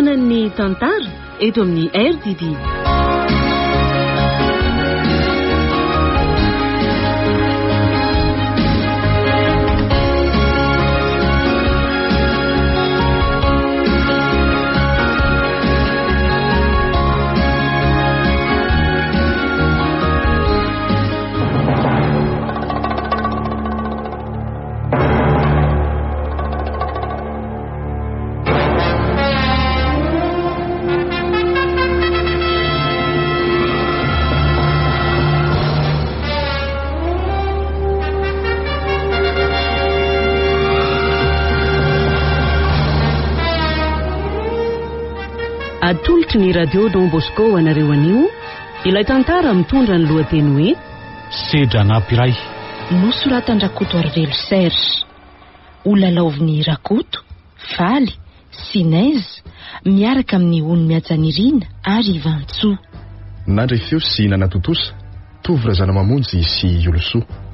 Fotoanan'ny tantara eto amin'ny RTD. Atolotry ny Radio Don Bosco ho anareo anio ilay tantara mitondra ny lohateny hoe Sedra anampy iray. Nosoratan-dRakotoarivelo Serge. Holalaovin'i Rakoto, Faly, Sinez, miaraka amin'i Ony Mihajanirina ary i Vantsoa. Nandre feo sy nanatontosa, Tovo Razanamamonjy sy Iolosoa.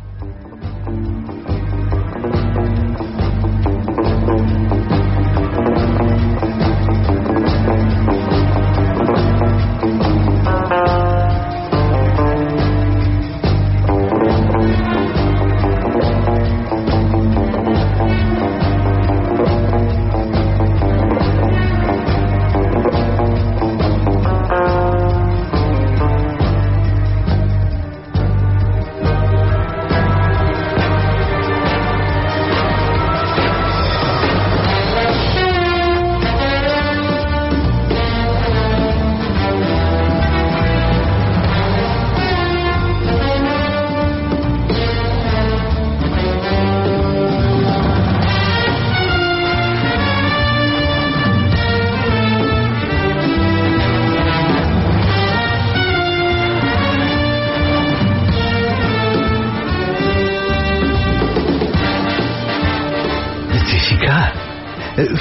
Jessica,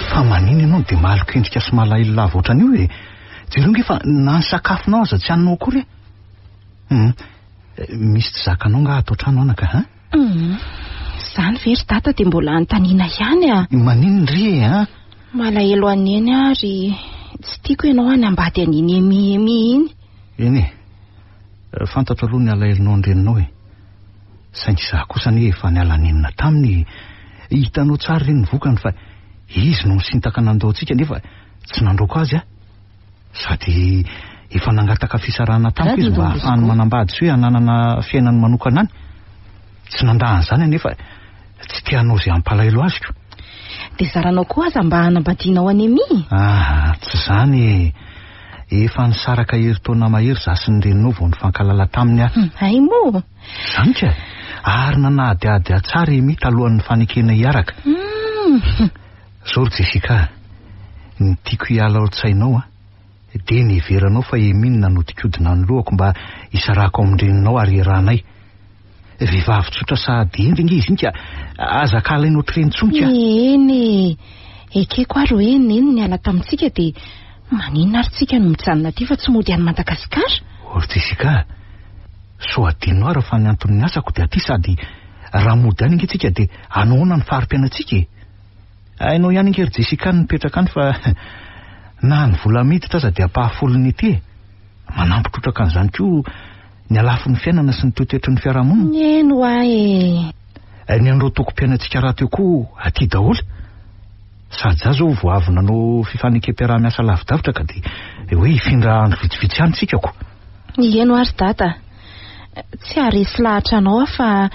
fa maninona ianao no dia maloka endrika sy malahelo lava ohatran'io e? Jereo nge fa na ny sakafonao aza tsy haninao akory e. Hum, misy tsy zakanao nga ato an-trano anaka ha? Hum, izany ve ry dada dia mbola anontaniana ihany a? Maninona ry e a? Malahelo an'i Neny aho ary tsy tiako ianao hanambady an'iny Emy Emy iny. Eny e, fantatro aloha ny alahelonao an-dreninao e. Saingy izaho kosa anie efa niala nenina taminy e. Hitanao tsara re ny vokany fa izy no nisintaka nandao antsika nefa tsy nandroaka azy aho. Sady efa nangataka fisarahana tamiko izy mba hahafahany manambady sy hoe hananana fiainany manokana any. Tsy nandà an'izany anefa tsy te hanao izay hampalahelo azy ko. Dia zaranao koa aza mba hanambadianao an'i Emy? Ah, tsy izany e. Efa nisaraka herintaona mahery izaho sy ny reninao vao nifankahalala taminy aho. Hay moa? Izany ka! Ary nanadihady ahy tsara i Emy talohan'ny nifanekena hiaraka. Zao ry Jessica a, ny tiako hiala ao an-tsainao a, dia ny heveranao fa Amy no nanodinkodina ny lohako mba hisarahako amin-dreninao ary hiarahanay. Vehivavy tsotra sady hendry ange izy iny ka aza ankahalaina ohatr'ireny intsony ka. Eny e, ekeko ary hoe Neny niala tamintsika dia maninona ary tsika no mijanona aty fa tsy mody any Madagasikara? O ry Jessica a, sao adinonao ary fa ny anton'ny asako dia aty sady raha mody any ange tsika dia hanao ahoana ny fari-piainantsika e? Hainao ihany ange ry Jessica ny mipetraka any fa na ny vola miditra aza dia ampahafolony ety e! Manampy trotraka an'izany koa ny halafon'ny fiainana sy ny toetoetry ny fiarahamonina. Eny hoa e! Ny an'ireo tokom-piainantsika rahateo koa aty daholo. Sady za zao vao avy nanao fifanekem-piaraha-miasa lavidavitra ka dia hoe hifindra andro vitsivitsy any tsika ko. Eny hoa ry dada. Tsy haharesy lahatra anao aho fa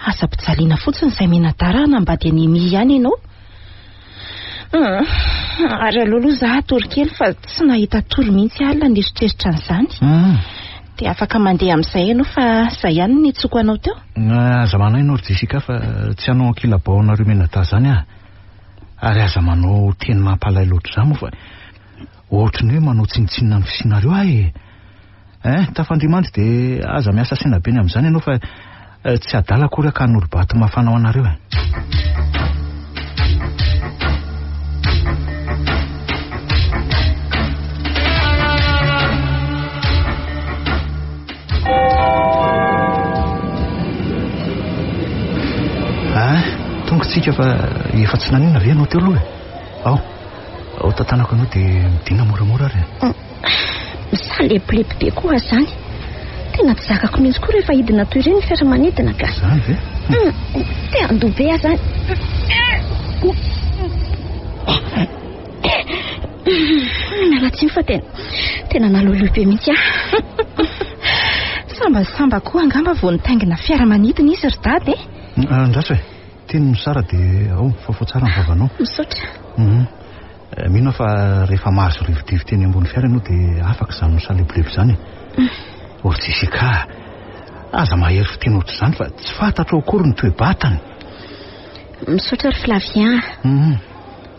aza ampijaliana fotsiny izay mianadahy raha hanambady an'i Emy ihany ianao. Hum, ary aleo aloha za hatory kely fa tsy nahita tory mihitsy alina nieritreritra an'izany. Hum. Dia afaka mandeha amin'izay ianao fa izay ihany no nitsoko anao teo. Aza manahy ianao ry Jessica fa tsy hanao ankilabao anareo mianadahy izany aho. Ary aza manao teny mampalahelo ohatr'izany moa fa ohatry ny hoe manao tsinontsinona ny fisianareo aho e. Eh, tafandrimandry dia aza miasa saina be ny amin'izany ianao fa tsy adala akory aho ka hanolo-bato mafana ho anareo e. Ah, tonga tsika fa efa tsy naninona ve ianao teo aloha e? Ao. Ao tantanako anao dia midina moramora ary. Misalepolepo be koa aho izany. Tena tsy zakako mihitsy koa rehefa hidina toy ireny ny fiaramanidina ka. Izany ve? Te handoa be aho izany. Miala tsiny fa tena tena naloaloa be mihitsy aho. Sambasamba koa angamba vao nitaingina fiaramanidina izy ry dada e. Andraso e. Teny Mosara dia ao, fafao tsara ny vavanao. Misaotra. Mhm. Mino aho fa rehefa mahazo rivodrivotra eny ambony fiara ianao dia afaka izany misalebolebo izany e. Oh ry Jessica, aza mahery fiteny ohatr'izany fa tsy fantatrao akory ny toe-batany. Misaotra ry Flavien. Mhm.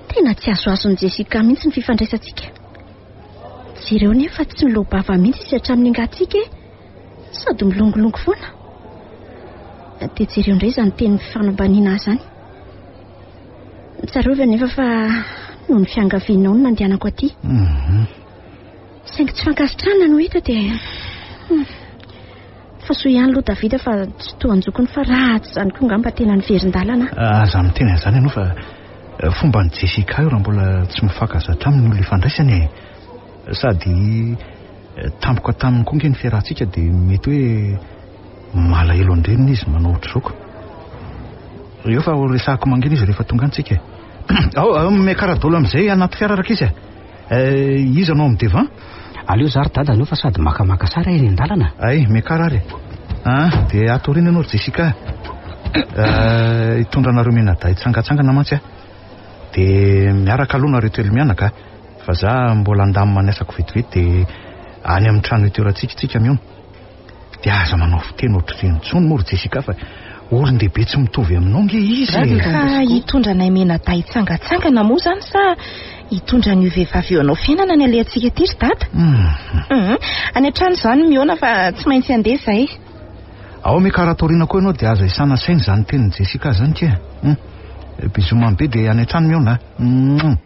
Tena tsy azoazon'i Jessica mihitsy ny fifandraisantsika. Jereo nefa tsy miloa-bava mihitsy izy hatramin'ny angatsika e. Sady milongilongy foana. Dia jereo indray izany teny fanambaniana ahy izany. Tsarovy anefa fa noho ny fiangavianao no nandehanako aty. Mhm. Saingy tsy fankasitrahana no hita dia... Hmm. Fa soa ihany aloha Davida fa tsy toa an-jokiny fa raha tsy izany koa angamba tena niverin-dalana. Aza miteny an'izany ianao fa eh, fomban'i Jessica io raha mbola tsy mifankazatra aminy ny olona ifandraisany e. Sady Tampoka taminy koa nge ny fiarahantsika dia mety hoe malahelo an-dreniny izy manao ohatr'izao ko. Eo fa ho resahako mangina izy rehefa tonga any tsika e. Ao, ao miakara daholo amin'izay anaty fiara rankizy e. Eh, iza no ao amin'ny devant? Aleo za ry dada anao fa sady makamaka sary eny an-dalana. Ay, miakara ary. Ah, dia ato aoriana ianao ry Jessica. Eh, hitondra anareo mianadahy hitsangantsangana mantsy aho. Dia miaraka aloha nareo telo mianaka. Fa za mbola handamina ny asako vetivety dia any amin'ny trano itoerantsika tsika mihaona. Dia aza manao fiteny ohatr'ireny intsony moa ry Jessica fa olon-dehibe tsy mitovy aminao nge izy e. Ka hitondra anay mianadahy hitsangantsangana moa izany sa hitondra an'io vehivavy io hanao fiainana ny alehantsika aty ry dada? Mhm. Any an-trano izany mihaona fa tsy maintsy handeha izahay. Ao miakara ato aoriana koa ianao dia aza isana saina izany tenin'i Jessica izany kia. Hum. Bisous mamy be dia any an-trano mihaona a. Hum.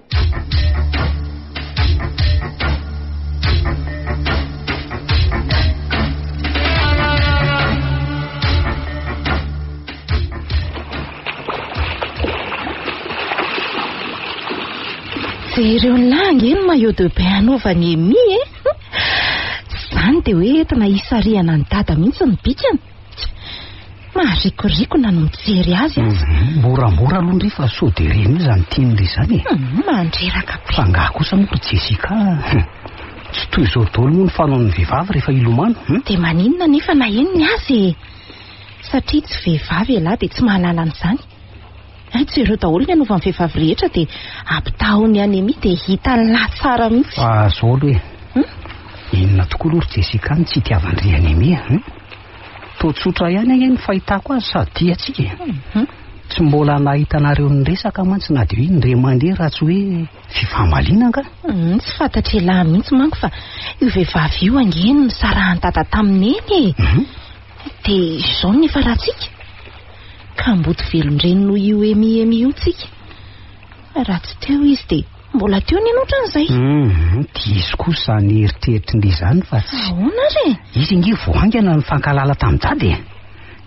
Jereo lahy ange ny maillot de bain anaovan'i Amy e. Izany dia hoe entina hisarihana an'i Dada mihitsy ny bikany. Maharikoriko na ny mijery azy aza. Mhm, moramora aloha ndry fa sao dia reny io izany tian'ndry izany e. Mhm, mandreraka be. Fa angaha kosa moa ry Jessica tsy toy izao daholo moa ny fanaon'ny vehivavy rehefa hilomano. Hmm? Dia maninona nefa na eny ny azy e? Satria tsy vehivavy ialahy dia tsy mahalala an'izany. Hay jereo daholo ny anaovan'ny vehivavy rehetra dia ampitahao ny an'i Amy dia hitan'lah tsara mihitsy. Fa zao aloha e. Hmm? Inona tokoa aloha ry Jessica no tsy itiavan-dry an'i Amy a? Hmm? Toa tsotra ihany ange ny fahitako azy sady tia antsika e. Mhm. Tsy mbola nahita anareo niresaka mantsy na dia hoe indray mandeha raha tsy hoe fifamaliana angaha. Hmm, tsy fantatr'ialahy mihitsy manko fa io vehivavy io ange no nisarahan'i dada tamin'i neny e. Mhm. Dia izao no nifarantsika. Kamboty velon-dreny noho io Emy Emy io tsika. Raha tsy teo izy dia mbola teo ny ohatran'izay. Hum, diso kosa izany eritreritrin-dry izany fa tsy... Ahoana ary e? Izy ange vao haingana nifankahalala tamin'i Dada e.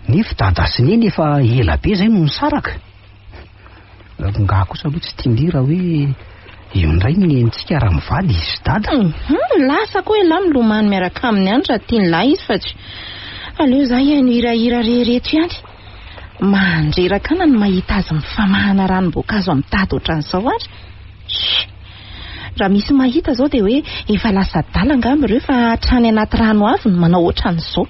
Nefa Dada sy Neny efa ela be izay no nisaraka. Ngaha kosa aloha tsy tian-dry raha hoe eo indray ny nenintsika raha mivady izy sy Dada. Hum, lasa koa ialahy milomano miaraka aminy any raha tian'lahy izy fa tsy... Aleo izaho hihaino hirahira re reto ihany. Mandreraka ana ny mahita azy mifamahana ranom-boankazo amin'ny tady ohatran'izao ary. Shh! Raha misy mahita izao dia hoe efa lasa adala angamba ireo fa hatrany anaty rano avy no manao ohatran'izao.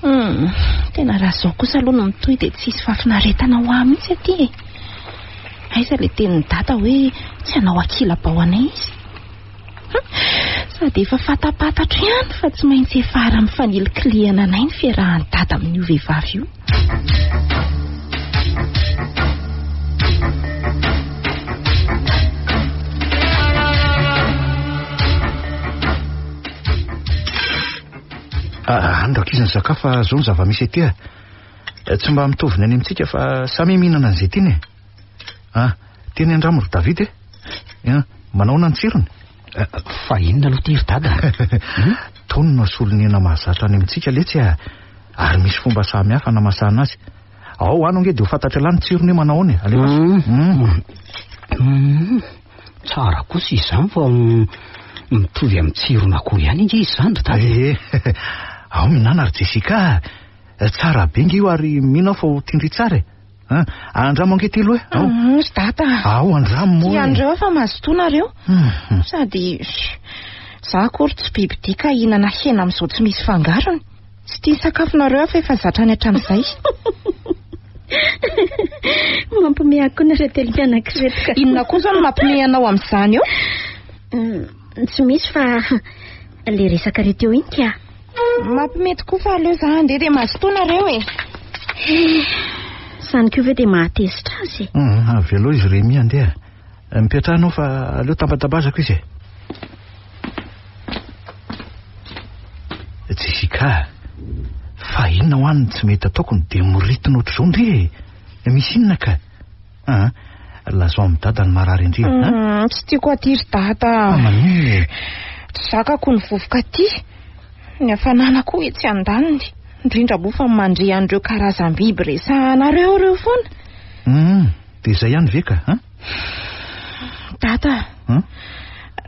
Hum, tena raha izao kosa aloha no mitohy dia tsy hisy fahafinaretana ho ahy mihitsy aty e. Aiza ilay tenin'i Dada hoe tsy hanao ankilabao anay izy? Hum, sady efa fantapantatro ihany fa tsy maintsy hiafara amin'ny fanilikilihana anay ny fiarahan'i Dada amin'io vehivavy io. Ah, any rankizy ny sakafo fa zao ny zava-misy aty a. Eh, tsy mba mitovy ny any amintsika fa samy mihinana an'izay tiany e. Ah, teny andramo ry David e. Ah, manahoana ny tsirony? Eh, fa inona aloha ity ry dada? Hmm? Tony no solon'ny hena mahazatra any amintsika letsy a. Ary misy fomba samy hafa namasahana azy. Ao ano ange dia ho fantatr'ialahy ny tsirony hoe manao ahoana e. Alefaso. Hmm. Hmm. Tsara kosa izany fa mitovy amin'ny tsiron'akoho ihany ange izy izany ry dada. Ee, ao mihinana ry Jessica a. Tsara be nge io ary mino aho fa ho tian-dry tsara e. An, andramo ange ty aloha e. Ao. Ry dada. Ao, andramo moa e. Tian'ireo aho fa mazotoa nareo. Sady za akory tsy biby dia ka hihinana hena amin'izao tsy misy fangarony. Tsy tia sakafonareo aho fa efa zatra any hatramin'izay. Mampimehy ahy koa nareo telo mianaka ireto ka. Inona koa izao no mampimehy anao amin'izany eo? Tsy misy fa le resakareo teo iny ka. Mampimehy tokoa fa aleo za handeha dia mazotoa nareo e. Izany koa ve dia mahatezitra azy e? Avelao izy Rémi handeha. Mipetraha anao fa aleo tambatabazako izy e. Jessica, fa inona ho any tsy mety ataoko no dia moritina ohatr'izao ndry e? Misy inona ka? Ah, lazao amin'i dada ny marary indry e. Tsy tiako aty ry dada. Fa maninona e? Tsy zakako ny vovoka aty. Ny hafanana koa etsy andaniny. Indrindra moa fa mandre an'ireo karazam-biby resahanareo ireo foana. Dia izay ihany ve ka? An? Dada,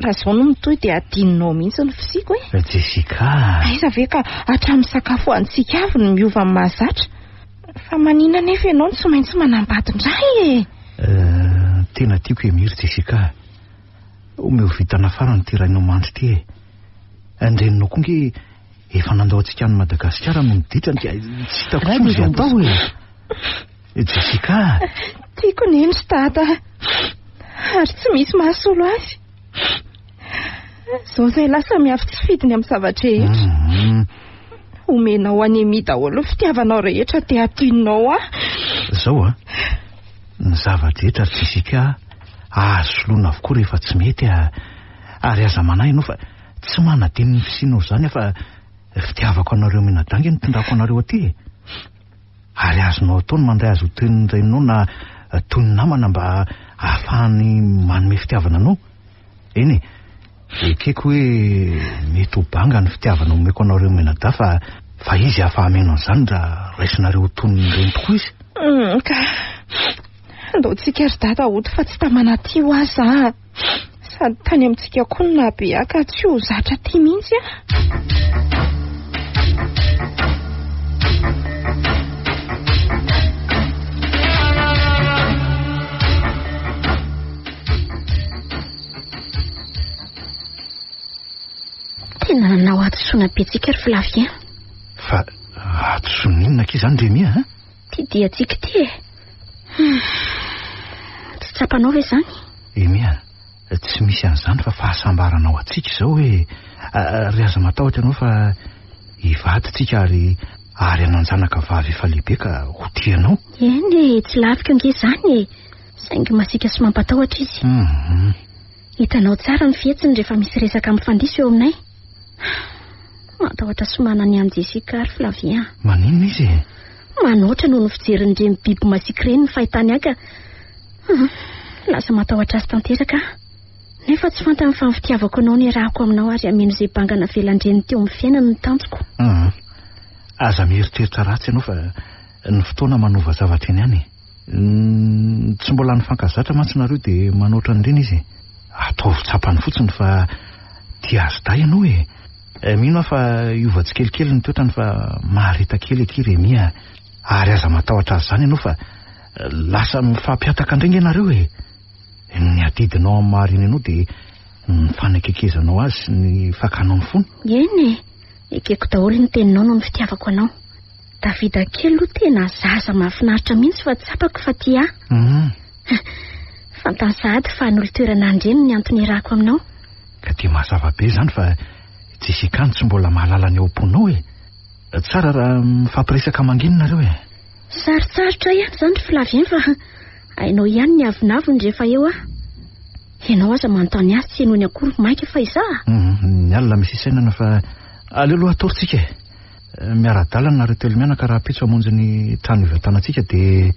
raha izao no mitohy dia adinonao mihitsy ny fisiako e. Jessica. Aiza ve ka hatramin'ny sakafo hohanintsika avy no miova amin'ny mahazatra. Fa maninona anefa ianao no tsy maintsy manambady indray e? Tena tiako i Emiry Jessica. Omeo vintana farany ity rainao mandry ity e. Ny reninao koa nge efa nandao antsika any Madagasikara noho ny ditrany ka tsy hitako intsony izay atao e. Jessica. Tiako neny ry dada. Ary tsy misy mahasolo azy. Izao izay lasa miafy tsy fidiny amin'ny zava-drehetra. Omenao an'i Amy daholo ny fitiavanao rehetra dia adinonao ahy. Izao a, ny zava-drehetra ry Jessica azo soloina avokoa rehefa tsy mety a. Ary aza manahy ianao fa tsy manadino ny fisianao izany aho fa fitiavako anareo mianadahy ange no itondrako anareo aty e. Ary azonao atao ny mandray azy ho toy ny reninao na toy ny namana mba hahafahany manome fitiavana anao. Eny e, ekeko hoe mety ho banga ny fitiavana omeko anareo mianadahy fa fa izy afa-hameno an'izany raha raisinareo ho toy ny reny tokoa izy. Hum, ka andao tsika ry dada hody fa tsy tamana aty ho aho za. Sady tany amintsika koa no nahabe ahy ka tsy ho zatra aty mihitsy aho. Tena nanao hadisoana be tsika ry Flavien. Fa hadisoana inona akia izany Rémi a? Ty diantsika ity e. Tsy tsapanao ve izany? Emy a, tsy misy an'izany fa fahasambarana ho antsika izao e. Ry aza matahotra ianao fa hivady tsika ary ary hanan-janaka vavy efa lehibe ka ho tia anao. Eny e, tsy laviko ange izany e. Saingy masiaka sy mampatahotra izy. Hitanao tsara ny fihetsiny rehefa misy resaka mifandiso eo aminay. Matahotra sy manana ny an'i Jessica ary Flavien. Maninona izy e? Manoatra noho ny fijerin'ireny biby masiaka ireny ny fahitany ahy ka lasa matahotra azy tanteraka aho. Nefa tsy fantany fa ny fitiavako anao no iarahako aminao ary hameno izay banga navelan-dreniny teo amin'ny fiainany ny tanjoko. Aza mieritreritra ratsy ianao fa ny fotoana manova zavatra eny ihany e. Tsy mbola nifankazatra mantsy nareo dia manoatra an'ireny izy e. Ataovy tsapany fotsiny fa tia azy dahy ianao e. Mino aho fa hiova tsikelikely ny toetrany fa mahareta kely akia Rémi a. Ary aza matahotra azy izany ianao fa lasa mifampihataka indray nge nareo e. Ny adidinao amin'ny maha reny anao dia ny fanakekezanao azy sy ny fakanao ny fony. Eny e, ekeko daholo ny teninao noho ny fitiavako anao. Davida kely aloha tena zaza mahafinaritra mihitsy fa tsapako fa tia ahy. Fantany sahady fa hanolo-toerana an-dreny ny antony iarahako aminao. Ka dia mazava be izany fa Jessica no tsy mbola mahalala ny ao am-ponao e. Tsara raha mifampiresaka mangina nareo e. Sarotsarotra ihany izany ry Flavien fa hainao ihany ny avonavony rehefa eo aho. Ianao aza manontany ahy tsy henoiny akory mainka fa izaho. Ny alina misy isainana fa aleo aloha hatory tsika e. Miara-dalana nareo telo mianaka rahampitso hamonjy ny trano ivantanantsika dia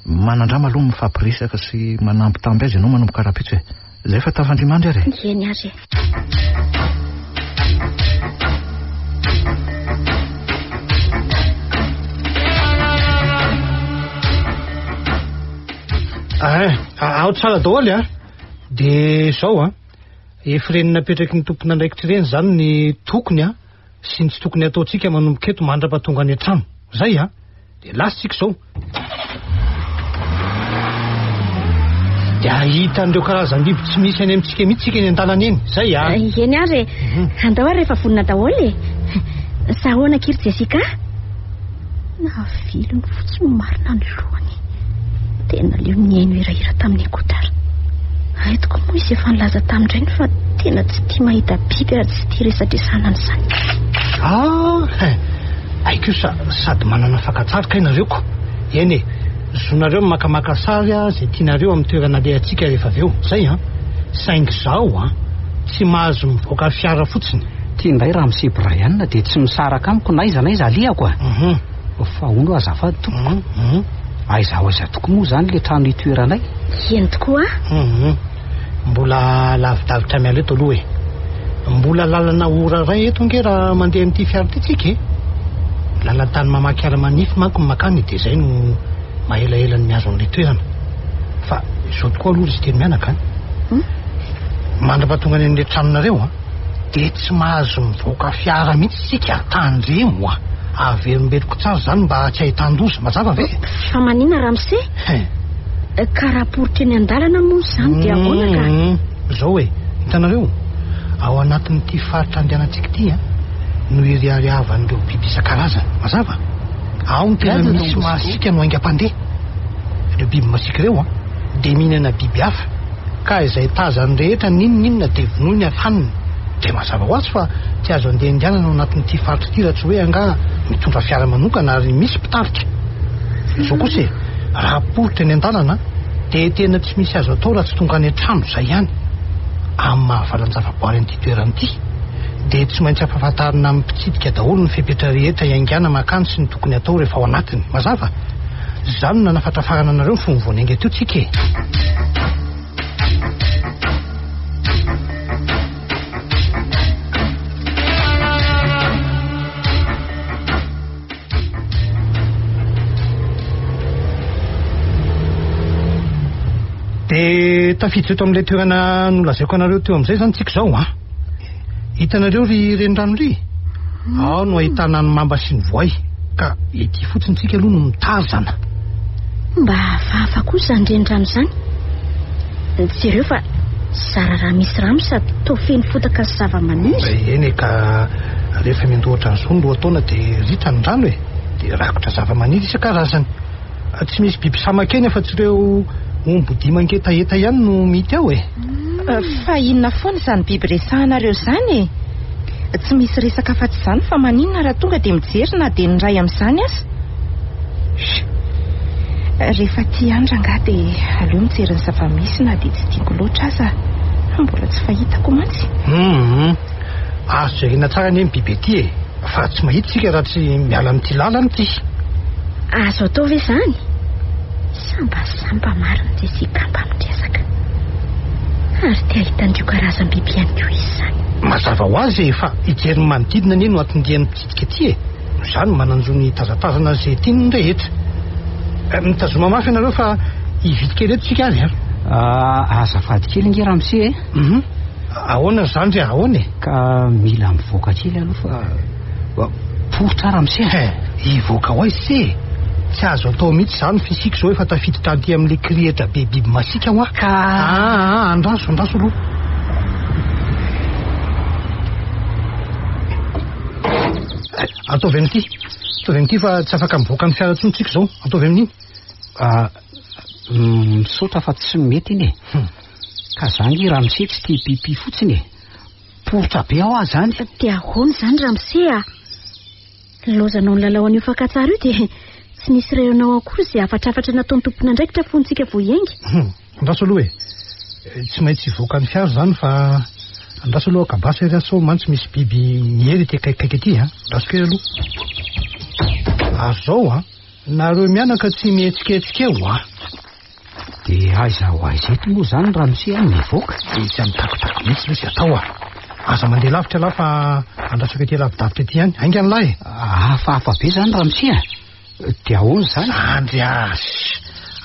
manandrama aloha mifampiresaka sy manambitamby azy ianao manomboka rahampitso e. Izay fa tafandria mandry ary e. Eny ary e. Ao tsara daholo a. Dia izao an, efa ireny napetraky ny tompon'andraikitra ireny izany ny tokony an, sy ny tsy tokony hataontsika manomboka eto mandra-pahatonga any an-trano. Izay an! Dia lasa isika izao. Dia hahita an'ireo karazam-biby tsy misy any amintsika mihitsy isika eny an-dalana eny. Izay an! Eny ary e. Andao ary rehefa vonona daholo e. Sa ahoana akia ry Jessica? Nahavelony fotsiny marina ny lohany. Tena leo nihaino hirahira tamin'ny écouteur. Hay tokoa moa izy efa nilaza tamin-drainy fa tena tsy tia mahita biby ary tsy tia resadresahana an'izany. Ah! Hay kosa sady manana fakan-tsary kay nareo ko! Eny e! Zonareo ny makamaka sary izay tianareo amin'ny toerana alehantsika rehefa avy eo. Zay an! Saingy zaho an! Tsy mahazo mivoaka fiara fotsiny. Ty indray ramose Brian dia tsy misaraka amiko na aiza na aiza alehako a! Fa hono azafady tompoko, aiza ho aiza tokoa moa izany ilay trano itoeranay? Eny tokoa a! Mbola lavidavitra miala eto aloha e! Mbola lalana ora iray eto ange raha mandeha amin'ity fiara ity tsika e! Lalan-tany mamaky ala manify manko ny makany dia izay no mahelaela ny mihazo an'ilay toerana. Fa izao tokoa aloha ry Siteny mianaka an! Mandra-pahatonga any amin'ilay tranonareo an! Dia tsy mahazo mivoaka fiara mihitsy isika, tandremo a! Averimberiko tsara izany mba tsy ahitan-doza, mazava ve? Fa maninona ramose? Ka raha poritra eny an-dalana moa izany dia ahoana ka? Izao e, hitanareo, ao anatin'ity faritra andehanantsika ity an, no iriariavan'ireo biby isan-karazany, mazava? Ao no tena misy masiaka no haingam-pandeha. Ireo biby masiaka ireo an, dia mihinana biby hafa. Ka izay tazany rehetra n'inon'inona dia vonoiny ary haniny. Dia mazava ho azy fa tsy azo andehandehanana ao anatin'ity faritra ity raha tsy hoe angaha mitondra fiara manokana ary misy mpitarika. Izao kosa e, raha poritra eny an-dalana dia tena tsy misy azo atao raha tsy tonga any an-trano izay ihany. Amin'ny maha valan-javaboary an'ity toerana ity dia tsy maintsy ampahafantarina amin'ny mpitsidika daholo ny fepetra rehetra hiaingàna mankany sy ny tokony hatao rehefa ao anatiny. Mazava? Izany no nanafatrafarana anareo fony vao niainga teo tsika e! Dia tafiditra eto amin'ilay toerana nolazaiko anareo teo amin'izay izany tsika izao an! Hitanareo ry renirano ry? Ao no ahitana ny mamba sy ny voay, ka ety fotsiny tsika aloha no mitazana. Mba hafahafa koa izany renirano izany. Jereo fa zara raha misy rano sady toa feno fotaka sy zava-maniry. Eny e, ka rehefa miandoha ohatran'izao ny lohataona dia ritra ny rano e, dia rakotra zava-maniry isan-karazany. Tsy misy biby samaka eny afa-tsy ireo ombidia mangetaheta ihany no mity ao e. Fa inona foana izany biby resahanareo izany e? Tsy misy resaka afa-tsy izany fa maninona raha tonga dia mijery na dia ny iray amin'izany aza? Rehefa aty ihany rangahy dia aleo mijery ny zava-misy na dia tsy tiako loatra aza. Mbola tsy fahitako mantsy. Hum. Azo jerena tsara anie ny biby ety e! Fa tsy mahita isika raha tsy miala amin'ity lalana ity. Azo atao ve izany? Sambasamba marina Jessica mba miresaka. Ary te hahita an'ireo karazam-biby ihany koa izy izany. Mazava ho azy e, fa hijery ny manodidina anie no anton-dian'ny mpitsidika ety e. Noho izany manan-jo ny hitazatazana izay tiany ny rehetra. Mitazoma mafy ianareo fa hividy kely eto isika ary an. Azafady kely ange ramose e. Ahoana ry zandry a, ahoana e? Ka mila mivoaka kely aloha fa poritra ramose a. He, hivoaka ho aiza se e? Tsy azo atao mihitsy izany f'isika izao efa tafiditra aty amin'ilay kirihitra be biby masiaka hoa. Ka. Aa, andraso, andraso aloha. Ataovy amin'ity, ataovy amin'ity fa tsy afaka mivoaka ny fiara intsony tsika izao. Ataovy amin'iny. Ah, misaotra fa tsy mety iny e. Ka za nge ramose tsy tia pipi fotsiny e. Poritra be aho aza any. Dia ahoana izany ramose a? Nilaozanao nilalao an'io fakan-tsary io dia tsy nisy rehinao akory izay hafatrafatra nataon'ny tompon'andraikitra fony tsika vao hiainga. Hum, andraso aloha e. Tsy maintsy hivoaka ny fiara izany fa andraso aloha kabasy ary sao mantsy misy biby miery ety akaikikaiky ety a. Andraso kely aloha. Ary izao a, nareo mianaka tsy mihetsiketsika eo a. Dia aiza ho aiza eto moa izany ramose a mivoaka? Dia tsy amin'ny mihitsy ve izay atao a! Aza mandeha lavitra ialahy fa andrasako ety lavidavitra ety ihany. Haingana lahy e! Hafahafa be izany ramose a! Dia ahoana izany? Zandry a!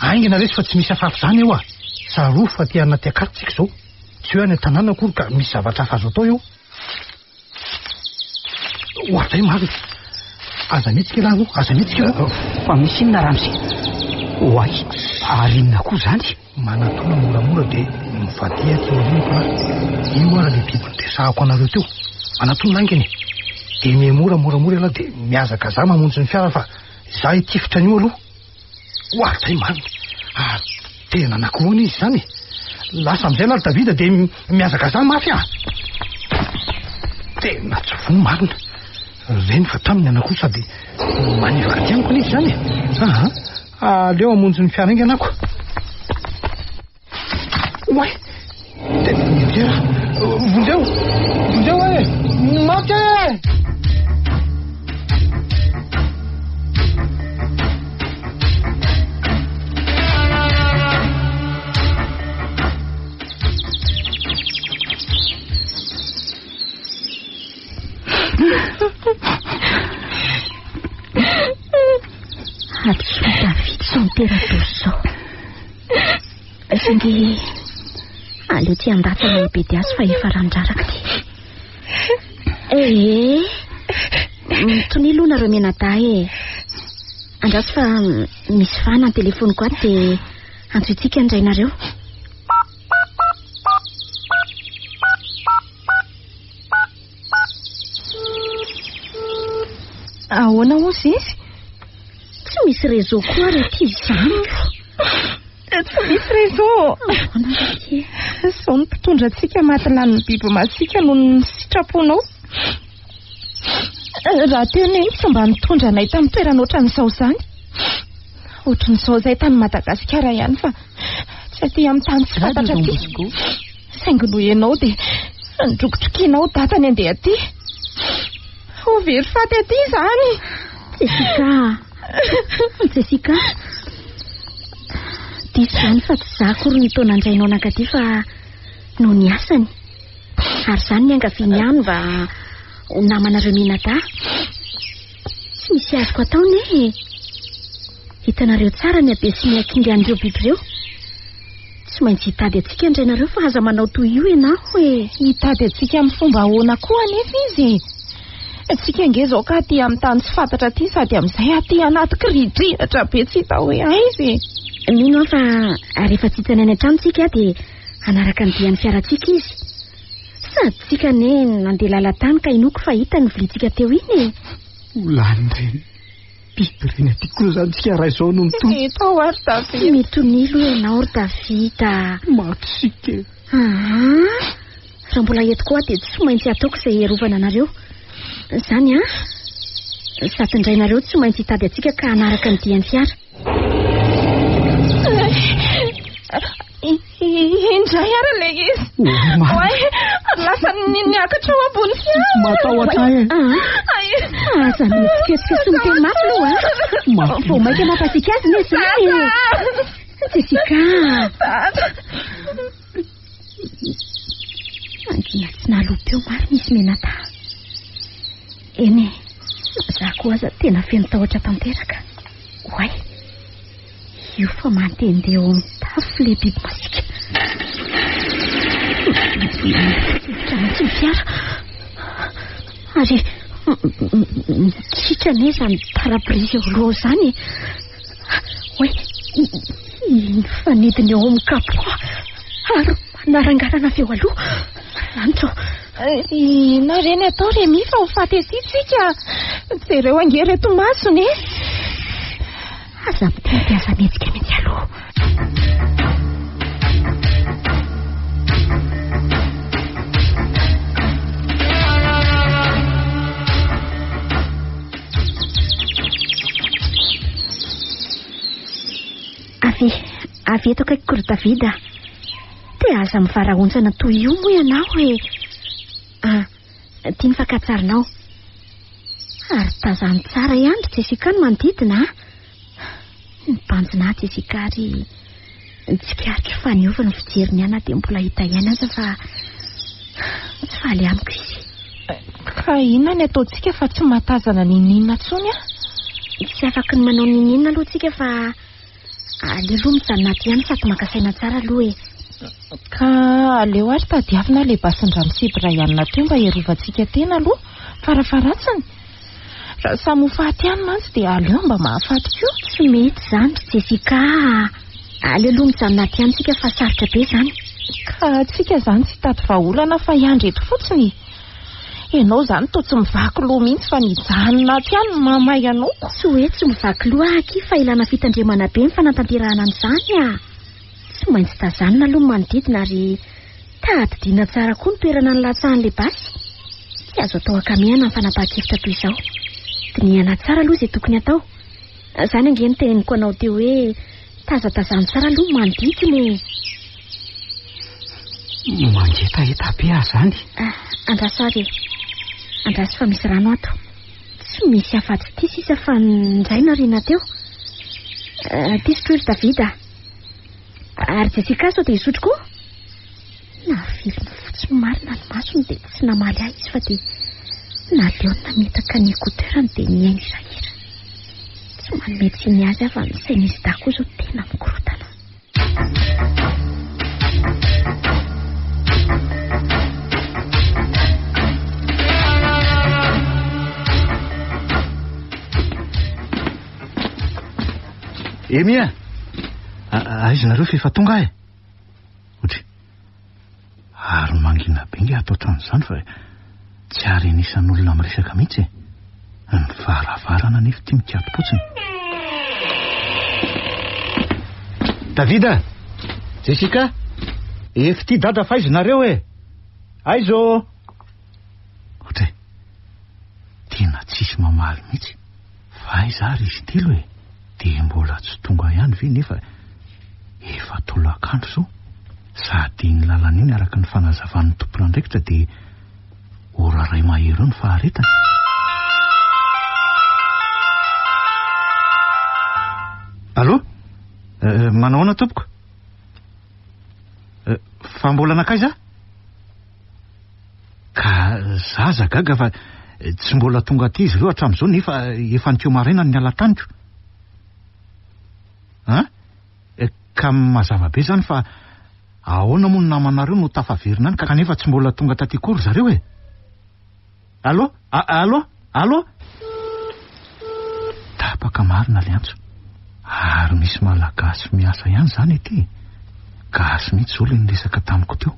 Haingana resy fa tsy misy hafahafa izany eo a! Tsarovy fa aty anaty akata tsika izao. Tsy hoe any an-tanàna akory ka misy zavatra hafa azo atao eo. Oadray marina. Aza mihetsika ialahy aloha, aza mihetsika aloha. Fa misy inona ramose? Oay, ary inona koa izany? Manatona moramora dia mivadiha aty aorianako lahy. Io ary ilay biby noresahako anareo teo. Manatona haingana e. Dia mihemora moramora ialahy dia mihazakazaha mamonjy ny fiara fa izaho hitifitra an'io aloha. Oadray marina. Ary tena anankiroa izy izany e. Lasa amin'izay lahy ry Davida dia mihazakazaha mafy ah. Tena tsy voa marina. Reny fa taminy anankiroa sady manivaka aty amiko anie izy izany e. Aha. Aleo hamonjy ny fiara haingana ako. Oay! Tena nianjera. Vonjeo! Vonjeo e! Maty e! Hadisoa David izao nitera-doza izao. Saingy aleo tsy handatsa ilay bedy azy fa efa randraraka ity. Ee, mitonia aloha nareo mianadahy e. Andraso fa misy fana ny telefoniko ato dia antsointsika ny rainareo. Ahoana hozy izy? Tsy misy réseau koa ary aty izany ko. Tsy misy réseau. Ahoana ry aty? Izao ny mpitondra antsika maty lanin'ny biby masiaka noho ny sitraponao. Raha teo neny tsy mba nitondra anay tamin'ny toerana ohatran'izao izany. Ohatran'izao izay tany Madagasikara ihany fa tsy aty amin'ny tany tsy fantatra aty. Saingy noho ianao dia nidrokitrokianao dadany handeha aty. Ho very faty aty izany. Jessica. Jessica. Diso izany fa tsy za akory no toa nandrainao nankaty fa noho ny asany. Ary izany niangaviany ihany mba ho namanareo mianadahy. Tsy misy azoko atao ne e. Hitanareo tsara ny habe sy ny hakingan'ireo biby ireo. Tsy maintsy hitady antsika indray nareo fa aza manao toy io ianao e. Hitady antsika amin'ny fomba ahoana koa anefa izy e? Tsika ange izao ka aty amin'ny tany tsy fantatra aty sady amin'izay aty anaty kiridrihatra be tsy hita hoe aiza e. Mino aho fa rehefa tsy hitany any an-trano tsika dia hanaraka ny dian'ny fiarantsika izy. Sady tsika anie nandeha lalan-tany ka inoako fa hita ny viliantsika teo iny e. Ho lany ireny biby ireny aty koa izany tsika raha izao no mitohy. Eto aho ary Davida. Mitonilo ianao ry Davida. Maty isika e. Aa, raha mbola eto koa aho dia tsy maintsy ataoko izay hiarovana anareo. Izany an? Sady ny rainareo tsy maintsy hitady antsika ka hanaraka ny dian'ny fiara. Indray ary ilay izy. Oay, lasa niakatra ao ambony fiara. Matahotra ahy e. Aza mihetsiketsika sy miteny mafy aloha a. Vao mainka mampasiaka azy anie izany e. Jessica. Mangina tsy nahaloa-peo marina izy mianadahy. Eny e, za koa aza tena feno tahotra tanteraka. Oay. Io fa mandehandeha eo amin'ny tafo ilay biby masiaka. Mihetsika mihitsy ny fiara. Ary mikitra anie izany pare-brise eo aloha izany e. Oay, iny fanidiny eo amin'ny capot ary manarangarana avy eo aloha. Lanitra ô. Inona re ny atao Rémi fa ho faty aty tsika. Jereo ange ireto masony e. Aza miteny dia aza mihetsika mihitsy aloha. Avy, avy eto akaikiko ry Davida. Dia aza mivarahontsana toy io moa ianao e. Ah, ity ny fakan-tsarinao. Ary tazano tsara ihany ry Jessica ny manodidina a. Nibanjina ahy Jessica ary tsikaritra fa niova ny fijeriny ahy na dia mbola hita ihany aza fa tsy faly amiko izy. Ka inona ny ataontsika fa tsy mahatazana n'inon'inona intsony aho? Tsy afaky ny manao n'inon'inona aloha tsika fa... Aleo aloha mijanona ato ihany sady maka saina tsara aloha e. Ka aleo ary tadiavina ilay basin-dRamose Brian teo mba hiarovantsika tena aloha, farafaharatsiny. Raha samy ho faty ihany mantsy dia aleo mba mahafaty koa. Tsy mety izany ry Jessica a! Aleo aloha mijanona ato ihany tsika fa sarotra be izany. Ka tsika izany tsy hitady vahaolana fa hiandry eto fotsiny e! Ianao izany toa tsy mivaky loha mihitsy fa ny hijanona ato ihany no mahamay anao ko. Tsy hoe tsy mivaky loha aho akia fa ilana fitandremana be ny fanatanterahana an'izany a! Tsy maintsy tazanina aloha ny manodidina ary tadidiana tsara koa ny toerana nilatsahan'ilay basy. Tsy azo atao ankamehana ny fanapahan-kevitra toy izao. Dinihana tsara aloha izay tokony hatao. Izany ange no teneniko anao teo hoe tazatazano tsara aloha ny manodidina e! Mangetaheta be aho izany. Ah, andraso ary e. Andraso fa misy rano ato. Tsy misy afa-tsy ity sisa fa indray nariana teo. Ah, ity sotroy ry David ah. Ary Jessica sao dia hisotro koa? Navelony fotsiny marina ny masony dia tsy namaly ahy izy fa dia naleony nametaka ny écouteur-ny dia nihaino hirahira. Tsy manome tsiny azy aho fa ny sain'izy dahy koa izao tena mikorontana. Emy a! Aiza nareo fa efa tonga aho e? Otry. Ary mangina be nge ato an-trano izany fa tsy arenesan'olona miresaka mihitsy e. Ny varavarana anefa ity mikato-potsiny. Davida! Jessica! Efa ity dada fa aiza nareo e? Aiza ô? Otry. Tena tsisy mamaly mihitsy. Fa aiza ary izy telo e? Dia mbola tsy tonga ihany ve nefa efa tolakandro izao? Sady iny lalana iny araka ny fanazavan'ny tompon'andraikitra dia ora iray mahery eo ny faharetany. Allô? Manao ahoana tompoko? Fa mbola nankaiza? Ka za aza gaga fa tsy mbola tonga aty izy ireo hatramin'izao nefa efa niseho maraina ny niala taniko. An? Ka mazava be izany fa ahoana moa ny namanareo no tafaverina any kanefa tsy mbola tonga taty akory ry zareo e? Allô? Allô? Allô? Tapaka marina le antso. Ary misy malagasy miasa ihany izany ety e. Gasy mihitsy izao le niresaka tamiko teo.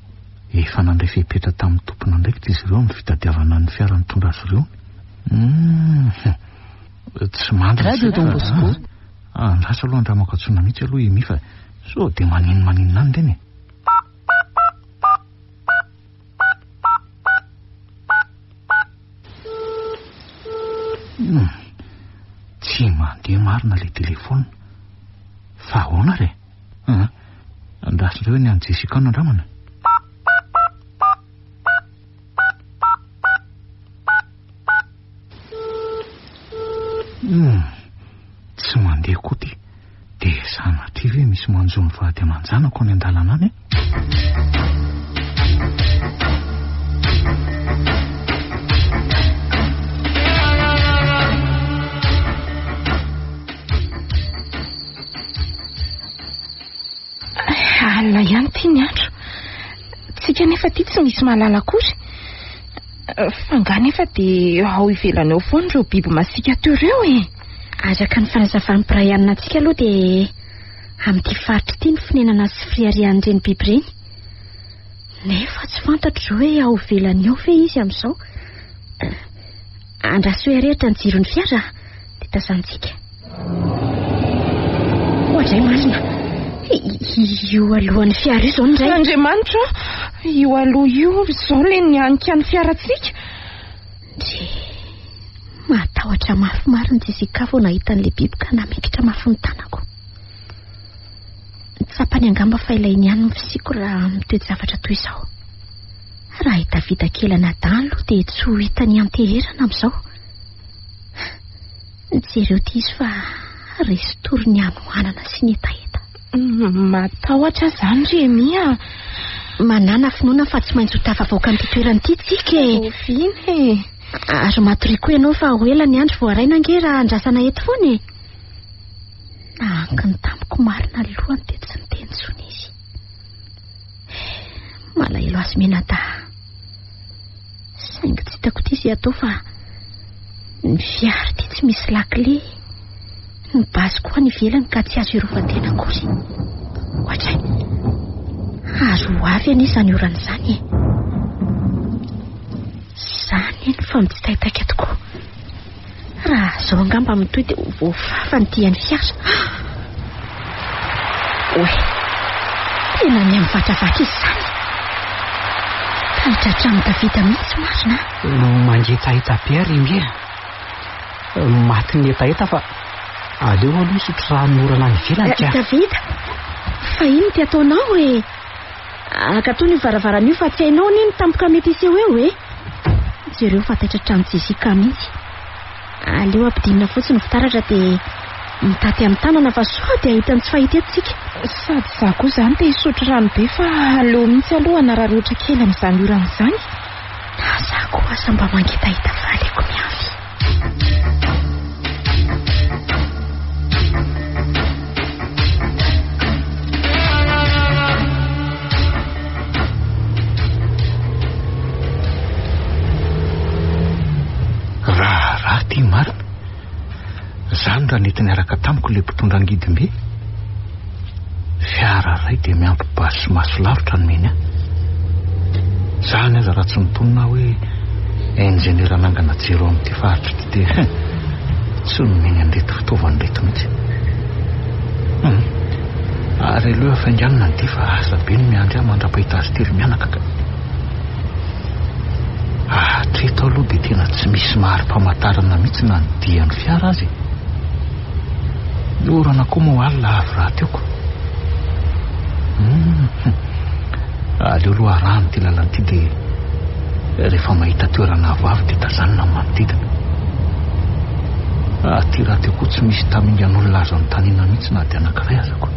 Efa nandray fepetra tamin'ny tompon'andraikitra izy ireo amin'ny fitadiavana ny fiara nitondra azy ireo. Hum. Tsy mandry ny Radio saiko Don fa- Bosco. Andraso aloha andramako antsoina mihitsy aloha i Emy fa sao dia manino maninona any ireny e. Hmm. Tsy mandeha marina ilay telefaonina. Fa ahoana re? Ah, andraso indray hoe ny an'i Jessica no andramana. Hmm. Tsy mandeha koa ty. Dia sanatria ve misy manjo ny vady aman-janako any an-dalana any e? Alina ihany ity ny andro. Tsika nefa ity tsy misy mahalala akory. Fa angaha nefa dia ao ivelany ao foana ireo biby masiaka teo ireo e? Araka ny fanazavan'i Brian antsika aloha dia amin'ity faritra ity ny fonenana sy firiarian'ireny biby ireny. Nefa tsy fantatro izao hoe ao ivelany ao ve izy amin'izao. Andraso hoe arehitra ny jiron'ny fiara dia tazantsika. Oadray marina. Io alohan'ny fiara io izao indray. Andriamanitra, io aloha io izao ilay nianika ny fiarantsika. Ndry. Mahatahotra mafy marina Jessica vao nahita an'ilay biby ka namikitra mafy ny tanako. Tsapany angamba fa ilainy ihany ny fisiako raha amin'ny toe-javatra toy izao. Raha i Davida kely anadahy aloha dia tsy ho hitany hianteherana amin'izao. Jereo ity izy fa resy tory ny hanoanana sy ny hetaheta. Matahotra aho izany ry Emy a! Manàna finoana fa tsy maintsy ho tafavoaka amin'ity toerana ity tsika e! Oviana e? Ary matoria koa ianao fa ho ela ny andro vao haraina ange raha andrasana eto foana e! Nahankiny tamiko. Nokapohako marina ny lohany dia tsy niteny intsony izy. Malahelo azy mianadahy. Saingy tsy hitako ity izay atao fa ny fiara ity tsy misy lakile. Ny basy koa any ivelany ka tsy azo irovan-tena akory. Ohatray. Ary ho avy anie izany orana izany e. Izany eny fa mitsitaitaika tokoa. Raha izao angamba mitohy dia ho voafafa ny dian'ny fiara. Oay, tena miha-mivatravaky izy izany. Taitra hatramin'i Davida mihitsy marina. Mangetaheta be ary Emy a. Matin'ny hetaheta fa aleo aloha hisotro ranonorana any ivelany ka. Davida, fa inona ity ataonao e? Akatony io varavarana io fa tsy hainao anie ny tampoka mety hiseho eo e! Jereo fa taitra hatramin'i Jessica mihitsy. Aleo ampidinina fotsiny ny fitaratra dia mitaty amin'ny tanana fa sao dia hahita ny tsy fahita eto tsika. Sady izaho koa izany te hisotro rano be fa aleo mihitsy aloha hanararaotra kely amin'izany orana izany. Na izaho koa aza mba mangetaheta fa aleoko miavy. Raharaha ity marina. Izany raha nety niaraka tamiko ilay mpitondra angidimby. Fiara iray dia miampy basy sy maso lavitra nomeny ahy. Izany aza raha tsy mitonona aho hoe injeniera nangana jiro ao amin'ity faritra ity dia tsy nomeny an'ireto fitaovana ireto mihitsy. Hum. Ary aleo hafainganina ny dia fa asa be ny miandry ahy mandra-pahita azy telo mianaka ka. Hatreto aloha dia tena tsy misy mari-pamantarana mihitsy na ny dian'ny fiara aza e. Ny orana koa moa alina avy rahateo ko. Hum, aleo aloha arahana ity lalana ity dia rehefa mahita toerana avoavo dia tazanina ny manodidina. Aty rahateo koa tsy misy tamingan'olona azo anontaniana mihitsy na dia anankiray aza ko.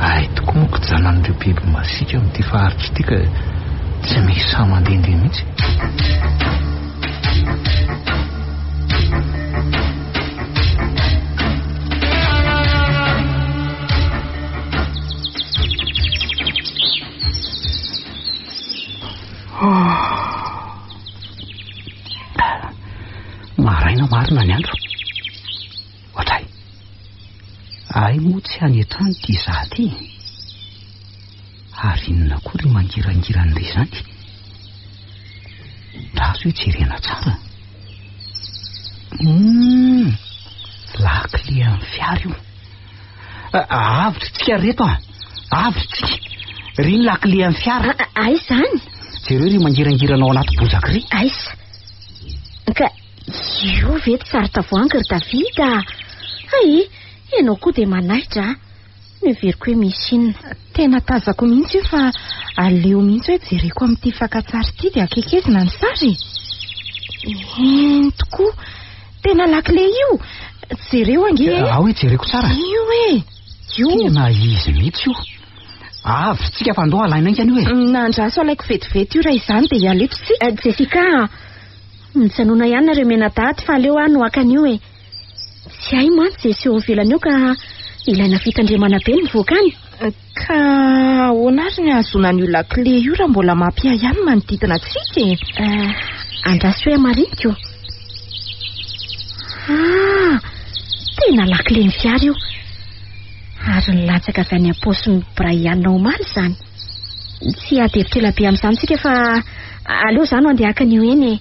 Hay tokoa moa kijanan'ireo biby masiaka amin'ity faritra ity ka tsy misy sahy mandehandeha mihitsy. Maraina marina ny andro. Ohatray. Ay moa tsy any an-trano ity izaho ity. Ary inona koa ry mangirangirana ry izany? Ndraso hoe jerena tsara. Hum, lakile amin'ny fiara io. Avotra tsika ry reto a! Avotra tsika! Ry ny lakile amin'ny fiara. Aiza izany? Jereo ry mangirangirana ao anaty bozaka ry. Aiza? Ka io ve tsy saro-tavoahangy ry David a? Hay, ianao koa dia manaitra a! Noheveriko hoe misy inona. Tena tazako mihitsy io fa aleo mihitsy hoe jereko amin'ity fakan-tsary ity dia akekezina ny sary e. Eny tokoa, tena lakile io. Jereo ange e. Ao hoe jereko tsara. Io e. Io. Tena izy mihitsy io. Avy tsika fa ndao alaina haingana io e. Nandraso alaiko vetivety io raha izany dia hiala eto tsika. Jessica, mijanona ihany nareo mianadahy fa aleo aho no haka an'io e. Tsy hay mantsy izay seho ivelany eo ka ilaina fitandremana be ny mivoaka any. Ka ahoana ary ny hahazoana an'io lakile io raha mbola mampiahiahy ny manodidina antsika e? Eh, andraso hoe hamariniko. Ah, tena lakilen'ny fiara io. Ary nilatsaka avy any am-paosin'i Brian omaly izany. Tsy hiady hevitra ela be amin'izany isika fa aleo izaho no handeha haka an'io eny e.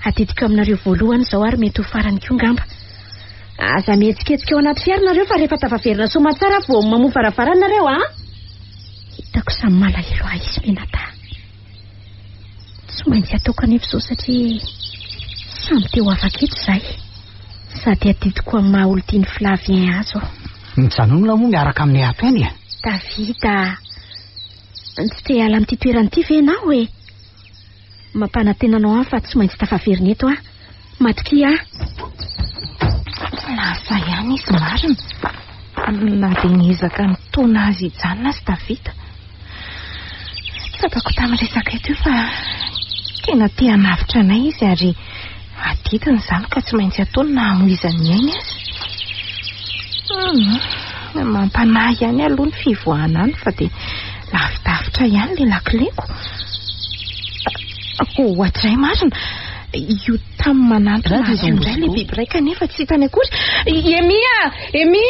Adidiko aminareo voalohany izao ary mety ho farany koa ngamba. Aza mihetsiketsika ao anaty fiara nareo fa rehefa tafaverina soamantsara vao mamoha varavarana nareo a! Hitako samy malahelo ahy izy mianadahy. Tsy maintsy ataoko anefa izao satria samy te ho afaka eto izahay. Sady adidiko amin'ny maha olon-tian'i Flavien ahy izao. Mijanona moa miaraka aminay ato ihany e! David a! Tsy te hiala amin'ity toerana ity ve ianao e? Mampanantena anao aho fa tsy maintsy tafaverina eto aho. Matokia ahy. Lasa ihany izy marina. Na dia niezaka nitaona azy hijanona aza Davida. Tsapako tamin'ny resaka eto io fa tena te hanavotra anay izy ary adidiny izany ka tsy maintsy ataony na hamoizany ny ainy aza. Mampanahy ihany aloha ny fivoahana any fa dia lavidavitra ihany ilay lakileko. Ohatray marina. Io tamy manantona azy io indray ilay biby iray kanefa tsy hitany akory. Emy a! Emy!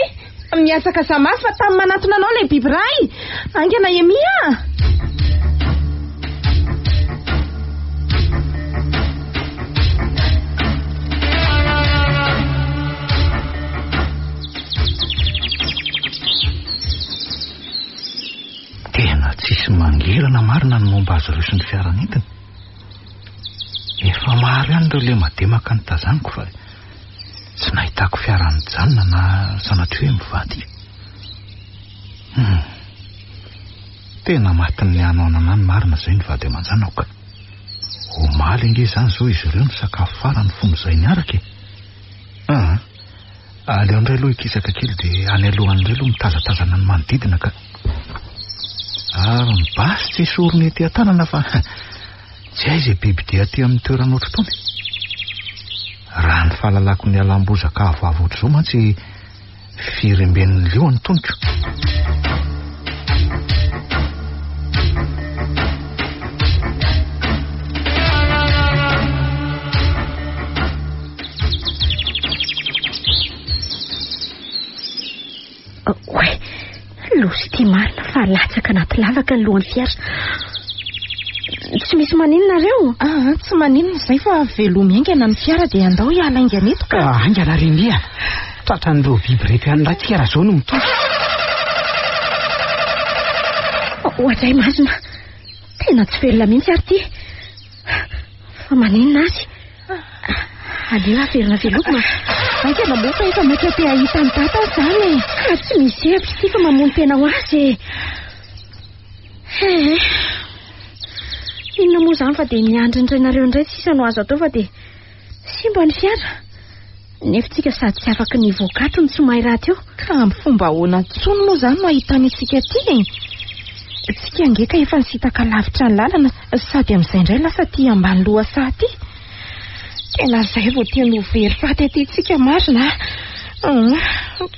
Mihazakaza mafy fa tamy manantona anao ilay biby iray. Haingana Emy a! Tena tsisy mangirana marina ny momba azy ireo sy ny fiara nentiny. Efa maro ihany ireo lemademaka notazaniko fa tsy nahitako fiara nijanona na sanatria hoe mivadika. Hmm. Tena matin'ny hanoanana any marina izay ny vady aman-janako ka. Omaly ange izany izao izy ireo nisakafo farany fony izay niaraka e. Aa. Aleo indray aloha hikisaka kely dia any aloha any indray aloha mitazatazana ny manodidina ka. Ary ny basy tsy esorina ety an-tanana fa tsy hay izay bibidia aty amin'ny toerana ohatr'itony. Raha ny fahalalako ny alam-bozaka avoavo ohatr'izao mantsy firemben'ny liona ny toniko. Oay, loza ity marina fa latsaka anaty lavaka ny lohan'ny fiara. Tsy misy maninona nareo? Ah, tsy maninona izay fa velomy haingana ny fiara dia andao hiala haingana eto ka. Ah, haingana ry Mia. Tratran'ireo biby ireto ihany indray tsika raha izao no mitohy. Oadray marina. Tena tsy velona mihitsy ary ity. Fa maninona azy? Aleo averina veloma. Haingana moa fa efa maika te hahita an'i Dada izany e. Ka tsy misy hevitra ity fa mamono tena ho azy e. He. Inona moa izany fa dia miandry ny rainareo indray sisa no azo atao fa dia simba ny fiara. Nefa tsika sady tsy afaky ny hivoaka ato no tsy mahay rahateo. Ka amin'ny fomba ahoana intsony moa izany no ahitany antsika aty e? Tsika ange ka efa nisintaka lavitra ny lalana sady amin'izay indray lasa aty ambany lohasaha aty. Tena izay vao tena ho very faty aty tsika marina a.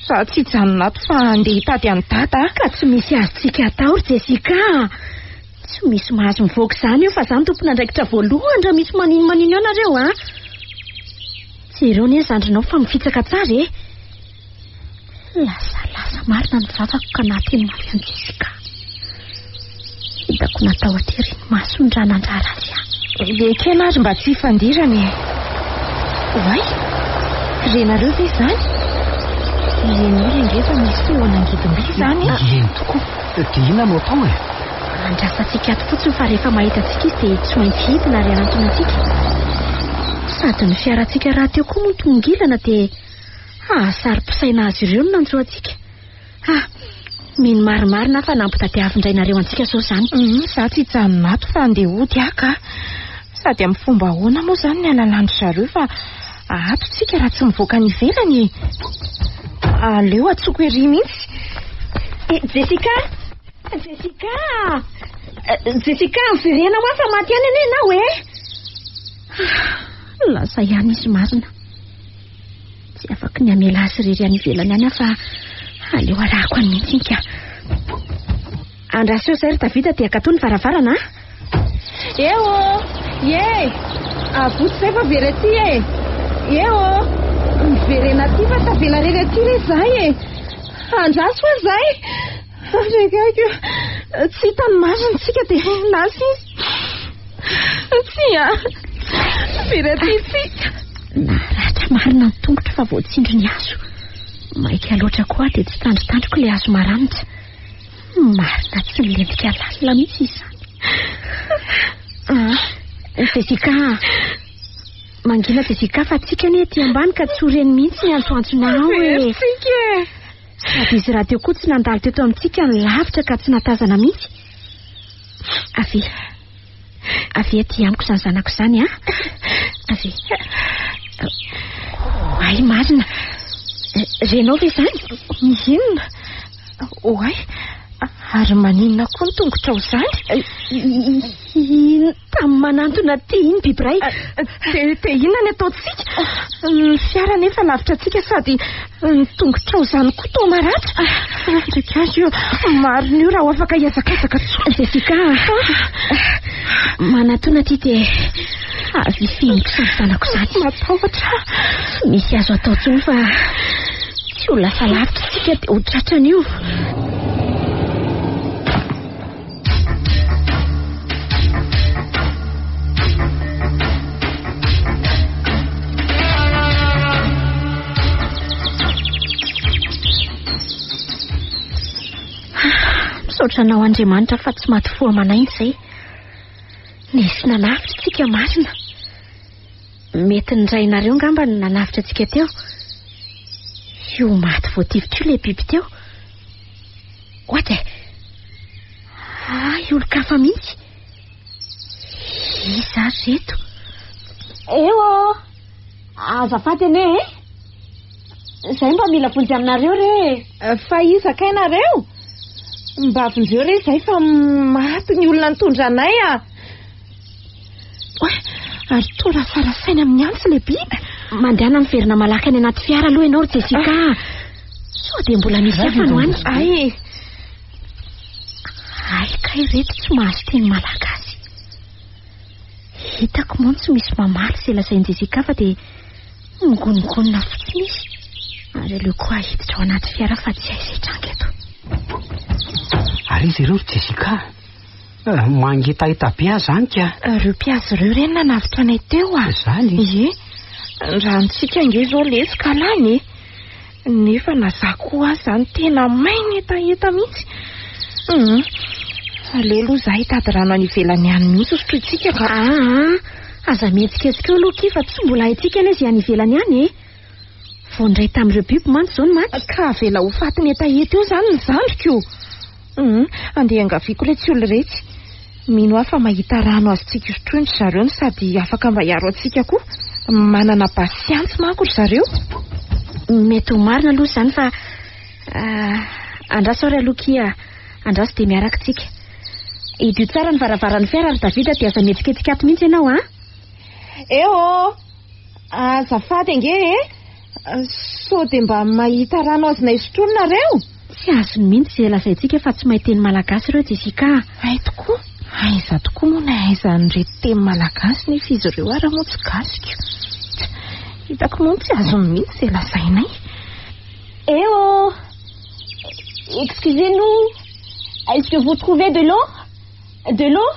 Za tsy hijanona ato fa handeha hitady an'i Dada. Ka tsy misy azontsika atao ry Jessica a. Tsy misy mahazo mivoaka izany eo fa za no tompon'andraikitra voalohany raha misy manino manino eo nareo a. Jereo anie ny zandrinao fa mifitsaka tsara e. Lasa lasa marina ny vavako ka nahateny mafy an'i Jessica. Hitako natao aty ry ny masony raha nandrara azy aho. Ekena ary mba tsy hifandirana e. Oay, renareo ve izany? Henoy ange fa misy feona angidimby izany e. Eny tokoa, dia inona no atao e? Andrasantsika ato fotsiny fa rehefa mahita antsika izy dia tsy maintsy hidina ary hanantona antsika. Sady ny fiarantsika rahateo koa moa tongilana dia hahasaro-pisaina azy ireo no nanjo antsika. Ah, mino marimarina aho fa nampitadiavin-drainareo antsika izao izany. Za tsy hijanona ato fa handeha hody aho ka. Sady amin'ny fomba ahoana moa izany ny halalan-dry zareo fa ato tsika raha tsy mivoaka any ivelany e. Aleo atsoko ery mihitsy. Eh, Jessica! Jessica! Jessica, miverena ho aho fa maty ihany anie ianao e! Ah, lasa ihany izy marina. Tsy afaky ny hamela azy irery any ivelany any aho fa aleo arahako any mihitsy iny ka. Andraso eo izay ry Davida dia akatoa ny varavarana a. Eo! Ye! Avoty izay fa very aty e! Eo! Miverena aty fa tavela irery aty re izahay e! Andraso fa izay! Ry akaiky, tsy hita ny marina tsika dia lasa izy. Tsia! Very aty tsika. Naratra marina ny tongotro fa voatsindry ny hazo. Maika loatra koa aho dia tsy tandrotandroko ilay hazo maranitra. Marina tsy milentika lalina mihitsy izany. Ah, Jessica, mangina Jessica fa tsika anie aty ambany ka tsy ho reny mihitsy ny antsoantsonao e. Very tsika e. Sady izy rahateo koa tsy nandalo teto amintsika ny lavitra ka tsy natazana mihitsy. Avia. Avia aty amiko izany zanako izany a. Avia. Oay marina. Renao ve izany? Inona? Oay. Ary maninona koa ny tongotrao izany? Iny tamy manantona aty iny biby iray. Dia inona ny ataontsika? Ny fiara anefa lavitra antsika sady ny tongotrao izany koa toa maratra. Ndrikandry io, marina io raha ho afaka hihazakazaka tsotra. Jessica, manatona aty dia avy feniko izany tanako izany. Matahotra. Tsy misy azo atao intsony fa tsy ho lasa lavitra isika dia ho tratran'io. Misaotra anao Andriamanitra fa tsy maty fo aman'aina izay. Nisy nanavotra antsika marina. Mety ny rainareo angamba no nanavotra antsika teo. Io maty voatifitra io ilay biby teo. Ohatra e! Hay olon-kafa mihitsy. Iza ary ireto? Eo ô! Azafady anie e! Izay mba mila vonjy aminareo re e! Fa iza kay nareo? Mba vonjeo re izay fa maty ny olona nitondra anay a! Oay! Ary toa rasarasaina amin'ny antsy ilay biby. Mandehana miverina malaky any anaty fiara aloha ianao ry Jessica a! Sao dia mbola misy hafa no any? Ay! Ay kay ireto tsy mahazo teny malagasy. Hitako moa tsy misy mamaly izay lazain'i Jessica fa dia migonongonona fotsiny izy. Ary aleoko aho hiditra ao anaty fiara fa tsy hay izay hitranga eto. Ary iza ireo ry Jessica? Mangetaheta be aho izany ka. Ireo mpihaza ireo re no nanavotra anay teo a. Izany? Ie. Ny ranontsika ange izao lesy ka lany e. Nefa na za koa aza izany tena may ny hetaheta mihitsy. Hum. Aleo aloha za hitady rano any ivelany any mihitsy hosotrointsika ka. Aa, aza mihetsiketsika eo aloha akia fa tsy mbola haintsika anie izay any ivelany any e. Vao niray tamin'ireo biby mantsy izao no maty. Ka avela ho fatin'ny hetaheta eo izany ny zandriko. Hum, andeha iangaviako iretsy olona iretsy. Mino aho fa mahita rano azontsika sotroina ry zareo no sady afaka mba hiaro antsika koa. Manana basy sy antsy manko ry zareo. Mety ho marina aloha izany fa andraso ary aloha kia, andraso dia miaraka tsika. Hidio tsara ny varavaran'ny fiara ry Davida dia aza mihetsiketsika ato mihitsy ianao an! Eh oh! Azafady ange e! Sao dia mba mahita rano azonay sotroina nareo? Tsy azony mihitsy izay lazaintsika fa tsy mahay teny malagasy ireo Jessica a! Hay tokoa! Aiza tokoa moa no ahaizan'ireto teny malagasy nefa izy ireo ara moa tsy gasy ko! Hitako moa tsy azony mihitsy izay lazainay. Eh oh! Excusez-nous! Est-ce que vous trouvez de l'eau? De l'eau?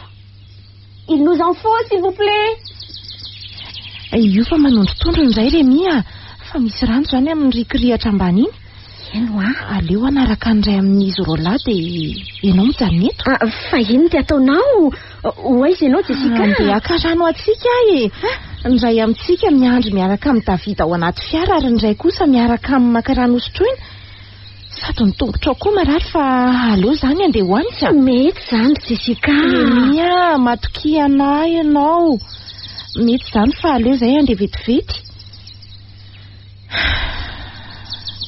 Il nous en faut, s'il vous plaît. Io fa manondrotondro indray Rémi a! Fa misy rano izany amin'ny rikirihatra ambany iny. Eny hoa. Aleo hanaraka ny iray amin'izy roalahy dia ianao mijanona eto. Ah, fa inona ty ataonao? Ho aiza ianao Jessica? Andeha haka rano antsika aho e. Ny iray amintsika miandry miaraka amin'i David ao anaty fiara ary ny iray kosa miaraka amin'ny maka rano hosotroina. Sady ny tongotrao koa marary fa aleo izany andeha ho any ka. Mety izany ry Jessica. Rémi a, matokia anah ianao. Mety izany fa aleo izay andeha vetivety.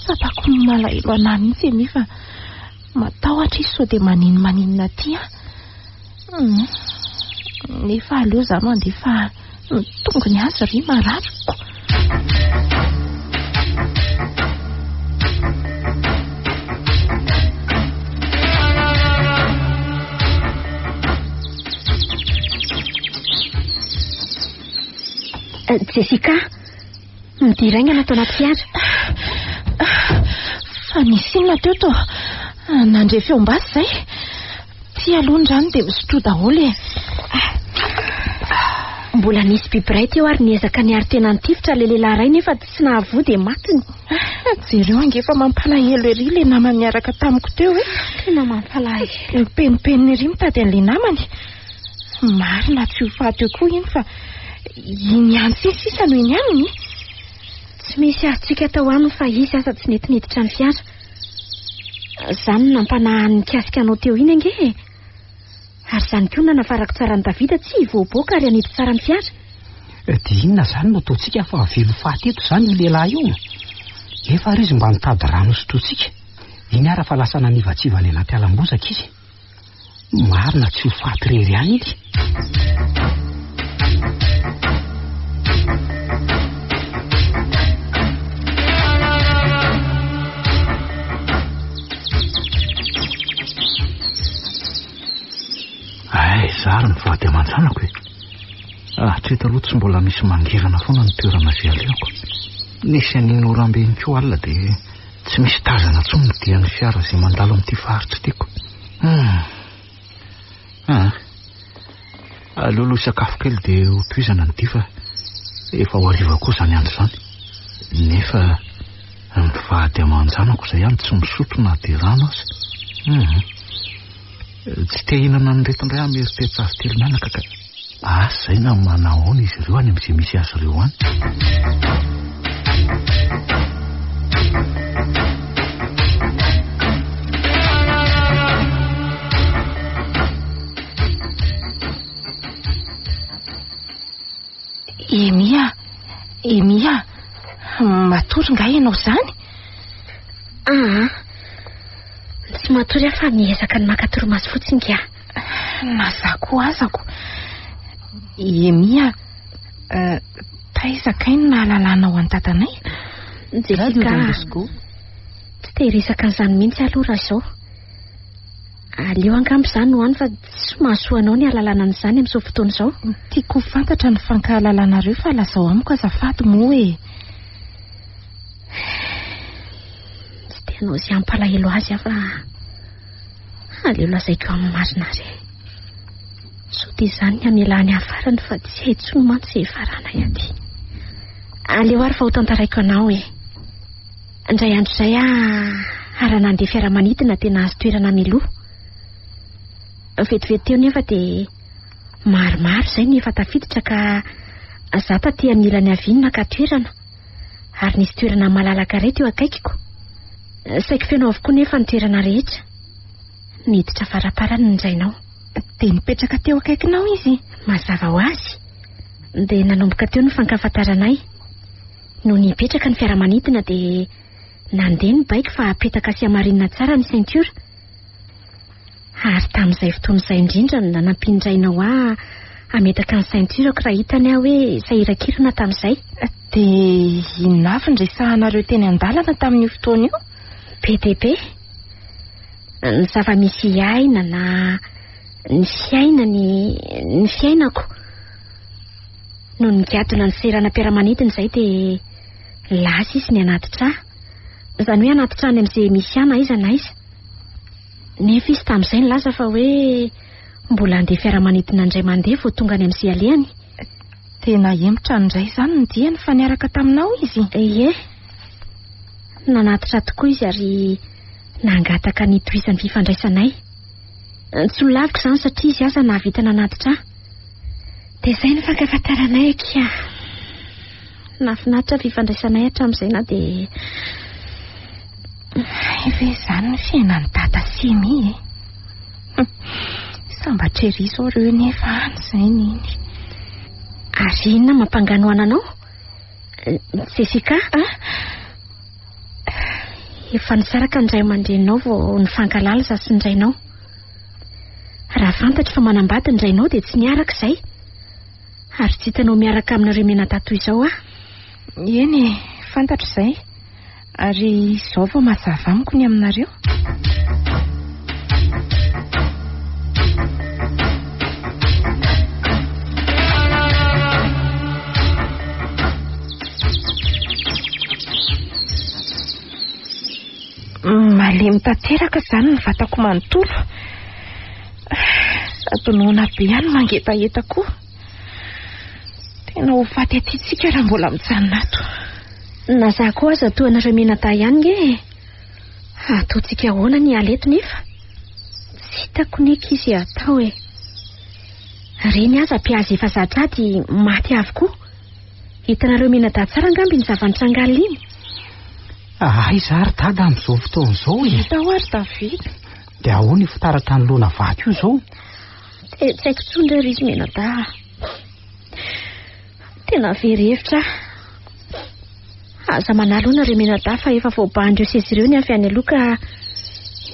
Tsapako malahelo anah mihitsy Rémi fa matahotra izy sao dia maninomaninona aty an. Hmm. Nefa aleo izaho mandeha fa ny tongony azy ry marariko. Eh, Jessica, midira haingana ato anaty fiara. Fa nisy inona teo to? Nandre feom-basy izay. Ty aloha ny rano dia misotroa daholo e. Mbola nisy biby iray teo ary niezaka niaro tena nitifitra ilay lehilahy iray nefa tsy nahavoa dia matiny. Jereo ange fa mampalahelo ery ilay namany niaraka tamiko teo e. Tena mampalahelo. Mipenipenina ery mitady an'ilay namany. Marina tsy ho faty eo koa iny fa iny ihany sy ny sisa no eny aminy. Tsy misy azontsika atao aminy fa izy aza tsy nety niditra ny fiara. Izany no nampanahy nikasika anao teo iny ange e! Ary izany koa no nanafarako tsara an'i Davida tsy hivoaboaka ary hanidy tsara ny fiara. Dia inona izany no ataontsika fa velo faty eto izany io lehilahy io? Nefa ary izy mba nitady rano hosotrointsika. Iny ara fa lasa nanivatsiva any anaty alam-bozaka izy. Marina tsy ho faty irery ihany iny. Aiza ary ny vady aman-janako e? Hatreto aloha tsy mbola misy mangirana foana ny toerana izay alehako. Nisy an'iny orambe iny koa alina dia tsy misy tazana intsony ny dian'ny fiara izay mandalo amin'ity faritra ity ko. Hum. Ah. Aleo aloha hisakafo kely dia ho tohizana ny dia fa efa ho hariva koa izany andro izany. Nefa ny vady aman-janako izay ihany tsy misotro na dia rano aza. Hum. Tsy te hihinana an'ireto indray aho mieritreritra azy telo mianaka ka. Asa izay na manahoana izy ireo any amin'izay misy azy ireo any. Emy a! Emy a! Matory nga ianao izany? Aa! Tsy matory aho fa miezaka ny maka torimaso fotsiny ka. Na za koa azako. Emy a! Eh, taiza kay no nahalalanao an'i dadanay? Jessica, tsy te hiresaka an'izany mihitsy aloha raha izao. Aleo angamba izany ho any fa tsy mahasoa anao ny hahalalana an'izany amin'izao fotoana izao. Tiako ho fantatra ny fankahalalanareo fa lazao amiko azafady moa e. Tsy te hanao izay hampalahelo azy aho fa aleo lazaiko amin'ny marina ary e. Sao dia izany ny hamelany ahy farany fa tsy hay intsony mantsy izay hifaranay aty. Aleo ary fa ho tantaraiko anao e. Indray andro izay aho ary nandeha fiaramanidina dia nahazo toerana mialoha. Vetivety teo nefa dia maromaro izay ny efa tafiditra ka za taty amin'ny ilany havia no naka toerana ary nisy toerana malalaka iray teo akaikiko. Saiky feno avokoa nefa ny toerana rehetra. Niditra faraparany ny rainao. Dia nipetraka teo akaikinao izy? Mazava ho azy. Dia nanomboka teo ny fankafantaranay. Nony hipetraka ny fiaramanidina dia nandeha ny baiko fa apetaka sy hamarinina tsara ny ceinture. Ary tamin'izay fotoana izay indrindra no nanampian'ny rainao ahy hametaka ny ceinture-ko raha hitany aho hoe sahirankirana tamin'izay. Dia inona avy no resahanareo teny an-dalana tamin'io fotoana io? Be dia be. Ny zava-misy iainana, ny fiainany, ny fiainako. Nony nigadona ny seranam-piaramanidina izay dia lasa izy nianatitra ahy. Izany hoe hanatitra any amin'izay misy ahy na aiza na aiza. Nefa izy tamin'izay nilaza fa hoe mbola handeha fiaramanidina indray mandeha vao tonga any amin'izay alehany. Dia nahemotra indray izany ny diany fa niaraka taminao izy? Ie. Nanatitra tokoa izy ary nangataka ny hitohizan'ny fifandraisanay. Tsy nolaviko izany satria izy aza nahavita nanatitra ahy. Dia izay no fankafantaranay akia. Nahafinaritra ny fifandraisanay hatramin'izay na dia... Hay ve izany ny fiainan'i Dada sy Emy e? Sambatra ery izao ireo nefa any izay neny. Ary inona mampanganohana anao? Jessica? Ah? Efa nisaraka ny ray aman-dreninao vao nifankahalala izaho sy ny rainao. Raha fantatro fa manambady ny rainao dia tsy niaraka izay. Ary tsy hitanao miaraka aminareo mianadahy toy izao aho. Eny e, fantatro izay. Ary izao vao mazava amiko ny aminareo. Malemy tanteraka izany ny vatako manontolo. Sady noana be ihany mangetaheta koa. Tena ho faty aty tsika raha mbola mijanona ato. Na za koa aza toa anareo mianadahy ihany nge e. Ataontsika ahoana ny hiala eto nefa? Tsy hitako ny ankizy atao e. Reny aza mpihaza efa zatra ady maty avokoa. Hitanareo mianadahy tsara angamba iny zava-nitranga alina iny. Aiza ary dada amin'izao fotoana izao e? Hita ho ary David. Dia ahoana io fitaratra anoloana vato io izao? Dia tsy haiko intsony re ry izy mianadahy. Tena very hevitra aho. Aza manala hono ry mianadahy fa efa voabahan'ireo seza ireo ny avy any aloha ka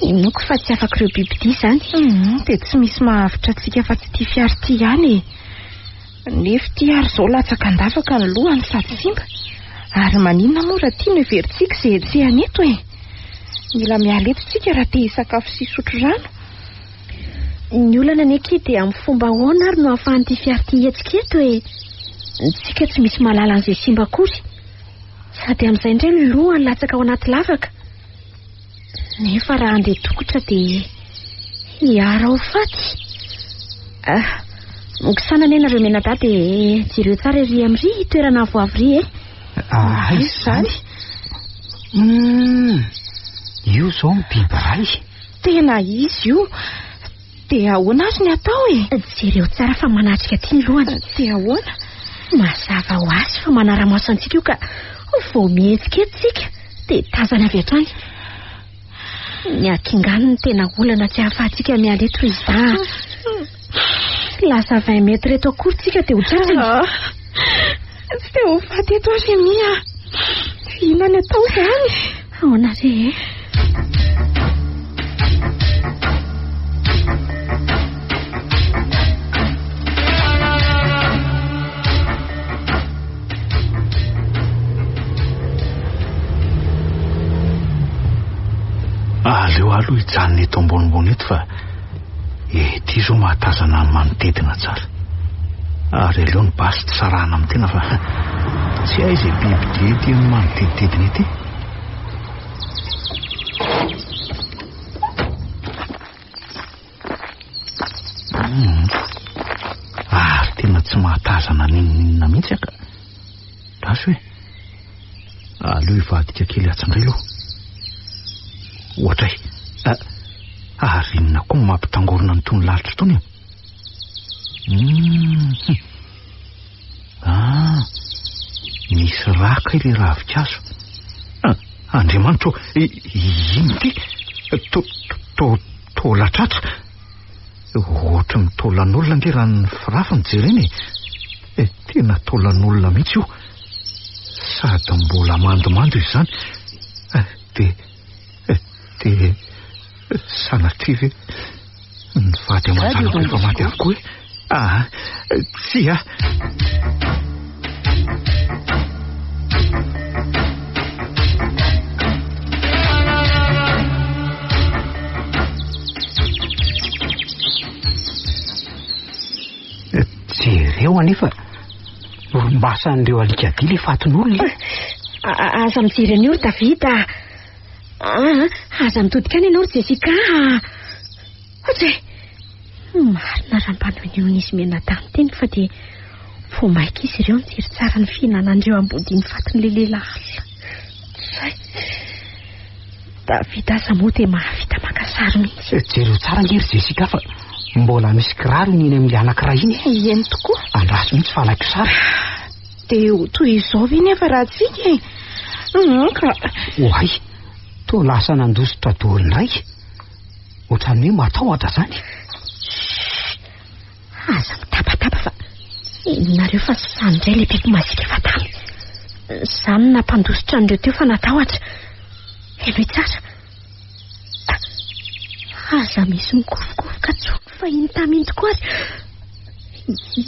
Inoako fa tsy afak'ireo bibidia izany. Hum, dia tsy misy mahavotra antsika afa-tsy ity fiara ity ihany e. Nefa ity ary izao latsaka an-davaka ny lohany sady simba. Ary maninona moa raha ity no heverintsika izay hetsehana eto e? Mila miala eto isika raha te hisakafo sy hisotro rano. Ny olana anie akia dia amin'ny fomba ahoana ary no ahafahan'ity fiara ity hihetsika eto e? Tsika tsy misy mahalala an'izay simba akory. Sady amin'izay indray ny lohany latsaka ao anaty lavaka. Nefa raha handeha tongotra dia hiara ho faty. Ah, Mikisana anie nareo mianadahy dia jereo tsara ery amin'ry toerana avoavo ry e. Aiza izany? Hum, io izao ny biby iray. Tena izy io. Dia ahoana ary ny atao e? Jereo tsara fa manatrika aty ny lohany. Dia ahoana? Mazava ho azy fa manara-maso antsika io ka vao mihetsika eto tsika dia tazany avy hatrany. Ny hakingany no tena olana tsy ahafahantsika miala eto ry za. Lasa 20 mètres eto akory tsika dia ho tratrany. Ah, tsy te ho faty eto aho Rémi a. Inona ny atao izany? Ahoana re e? Aleo aloha hijanona eto ambonimbony eto fa ety izao mahatazana ny manodidina tsara. Ary aleo ny basy tsy sarahana amin'ny tena fa tsy hay izay biby dia ety amin'ny manodidididina ety. Hmm. Ary tena tsy mahatazana n'inon'inona mihitsy aka. Lasa hoe. Aleo hivadika kely atsy indray aloha. Ohatray. Ah, ary inona koa no mampitangorona an'itony lalitra itony e? Hmm. Ah, misy raka ilay ravinkazo. Ah, Andriamanitro, ino ity? To, to, taolan-tratra. Ohatry ny taolan'olona ange raha ny firafiny jerena e. Eh, tena taolan'olona mihitsy io. Sady mbola mandomando izy izany. Eh, dia, eh, dia, sanatria ve ny vady aman-janako efa maty avokoa e? Ah, tsia. Jereo anefa norombasan'ireo alikadia ilay fatin'olona e. Aza mijery an'io ry David a. Ah, aza mitodika any ianao ry Jessica a. Ohatry e! Marina raha mba nohenoin'izy mianadahy ny teniko fa dia vao maika izy ireo nijery tsara ny fihinanan'ireo ambodia ny fatin'ilay lehilahy alina. Zay. David aza moa dia mahavita maka sary mihitsy. Eh, jereo tsara ange ry Jessica fa mbola misy kiraro iny eny amin'ilay anankiray iny e. Eny tokoa. Andraso mihitsy fa alaiko sary. Dia ho toy izao ve nefa raha tsika e? Ka. Oay, toa lasa nandositra daholo indray. Ohatran'ny hoe matahotra izany. Chut! Aza mitabataba fa henonareo fa izany indray ilay biby masiaka efa tany. Izany no nampandositra an'ireo teo fa natahotra. Henoy tsara. Aza misy mikofokofoka intsony fa iny tamy iny tokoa ary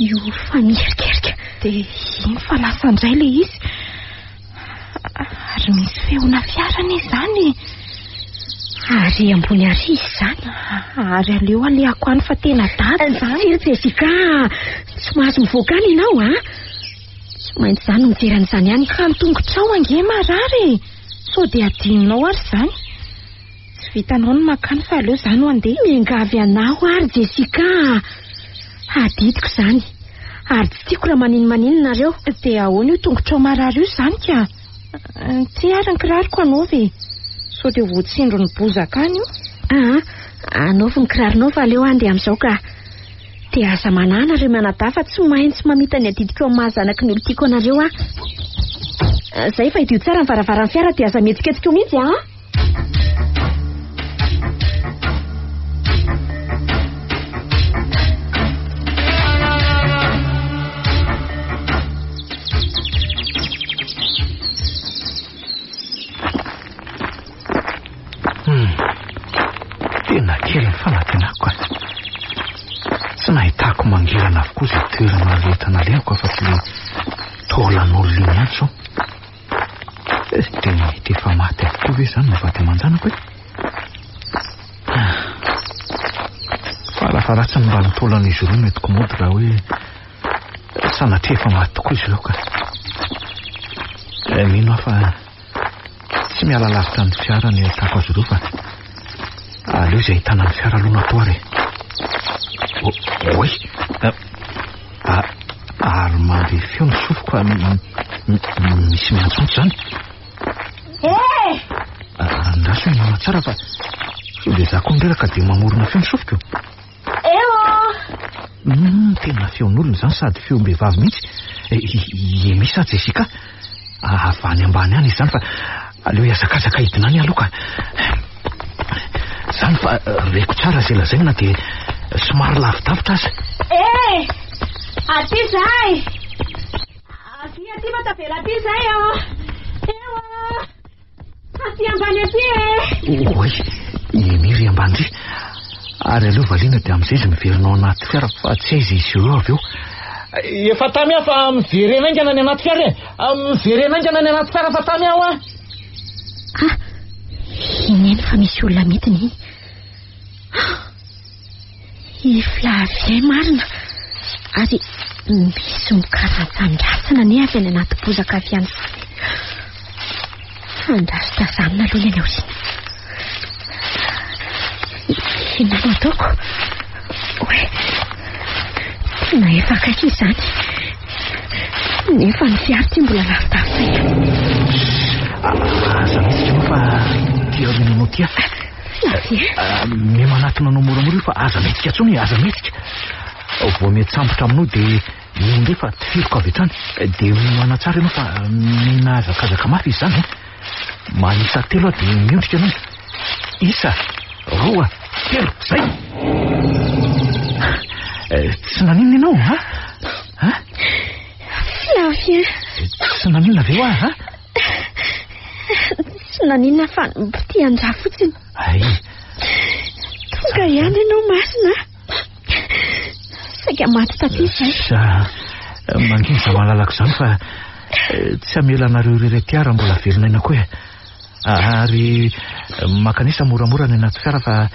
io fa miherikerika. Dia iny fa lasa indray ilay izy. Ary misy feona fiara anie izany e. Ary ambony ary izy izany. Ary aleo alehako any fa tena dada izany. Tsia ry Jessica, tsy mahazo mivoaka any ianao a. Tsy maintsy izaho no mijery an'izany any. Ka ny tongotrao ange marary e. Sao dia adinonao ary izany. Tsy vitanao ny mankany fa aleo izaho no handeha. Miangavy anao ary Jessica a. Adidiko izany. Ary tsy tiako raha maninomaninona nareo. Dia ahoana io tongotrao marary io izany ka? Ity ary ny kiraroko anaovy e. Sao dia voatsindron'ny bozaka any io. Aa, anaovy ny kiraronao fa aleo handeha amin'izao ka. Dia aza manahy nareo mianadahy fa tsy maintsy mamita ny adidiko amin'ny maha zanaky ny olon-tiako anareo aho. Izay fa hidio tsara ny varavaran'ny fiara dia aza mihetsiketsika eo mihitsy a. nahitako mangirana avokoa izay toerana rehetra nalehako afa-tsy ilay taolan'olona iny ihany izao. Eh, dia mety efa maty avokoa ve izany ny vady aman-janako e? Ah. Farafaharatsiny mba ny taolan'izy ireo no entiko mody raha hoe sanatria efa maty tokoa izy ireo ka. Eh, mino aho fa tsy miala lavitra ny fiara ny ahitako azy ireo fa aleo izay ahitana ny fiara aloha no atao ary e. Oay! Ary mandre feo ny sofiko fa misy miantsoantso izany. Eh! Andraso hoe mama tsara fa sao dia za koa mireraka dia mamorona feo ny sofiko. Eo! Tena feon'olona izany sady feom-behivavy mihitsy. I Amy sa Jessica? Avy any ambany any izany fa aleo hihazakazaka hidina any aloha ka. Izany fa reko tsara izay lazainy na dia somary lavidavitra aza. Eh! Aty izahay! Aty aty fa tavela aty izahay oh! Eo! Aty ambany aty e! Oay! I Amy ry ambany ry. Ary aleo valiana dia amin'izay izy miverina ao anaty fiara fa tsy aiza izy ireo avy eo. Efa tamy aho fa miverena haingana any anaty fiara e! Miverena haingana any anaty fiara fa tamy aho ah! Ah! Iny eny fa misy olona midina iny. Ah! I Flavien marina. Ary misy mikarantsandrasana anie avy any anaty bozaka avy any. Andraso tazanina aloha ny any aoriana. Inona no ataoko? Oay, tena efa akaiky izany. Nefa ny fiara ity mbola lavidavitra ihany. Aza mihetsika ianao fa ity aoriananao ity aho. Flavien. Miha manatona anao moramora io fa aza mihetsika intsony e, aza mihetsika. Vao miantsambotra aminao dia Io indray fa tifiriko avy hatrany. Dia miomàna tsara ianao fa mila hazakazaka mafy izy izany an. Manisa telo aho dia miondrika ianao. Isa, roa, telo, zay! Tsy naninona ianao an? An? Flavien. Tsy naninona ve hoa an? Tsy naninona fa nipitihan-drà fotsiny. Hay. Tonga ihany ianao marina. Saika maty taty izay. Sa mangina izaho malalako izany fa tsy hamela anareo irery aty aho raha mbola velona aina koa e. Ary mankanesa moramora any anaty fiara fa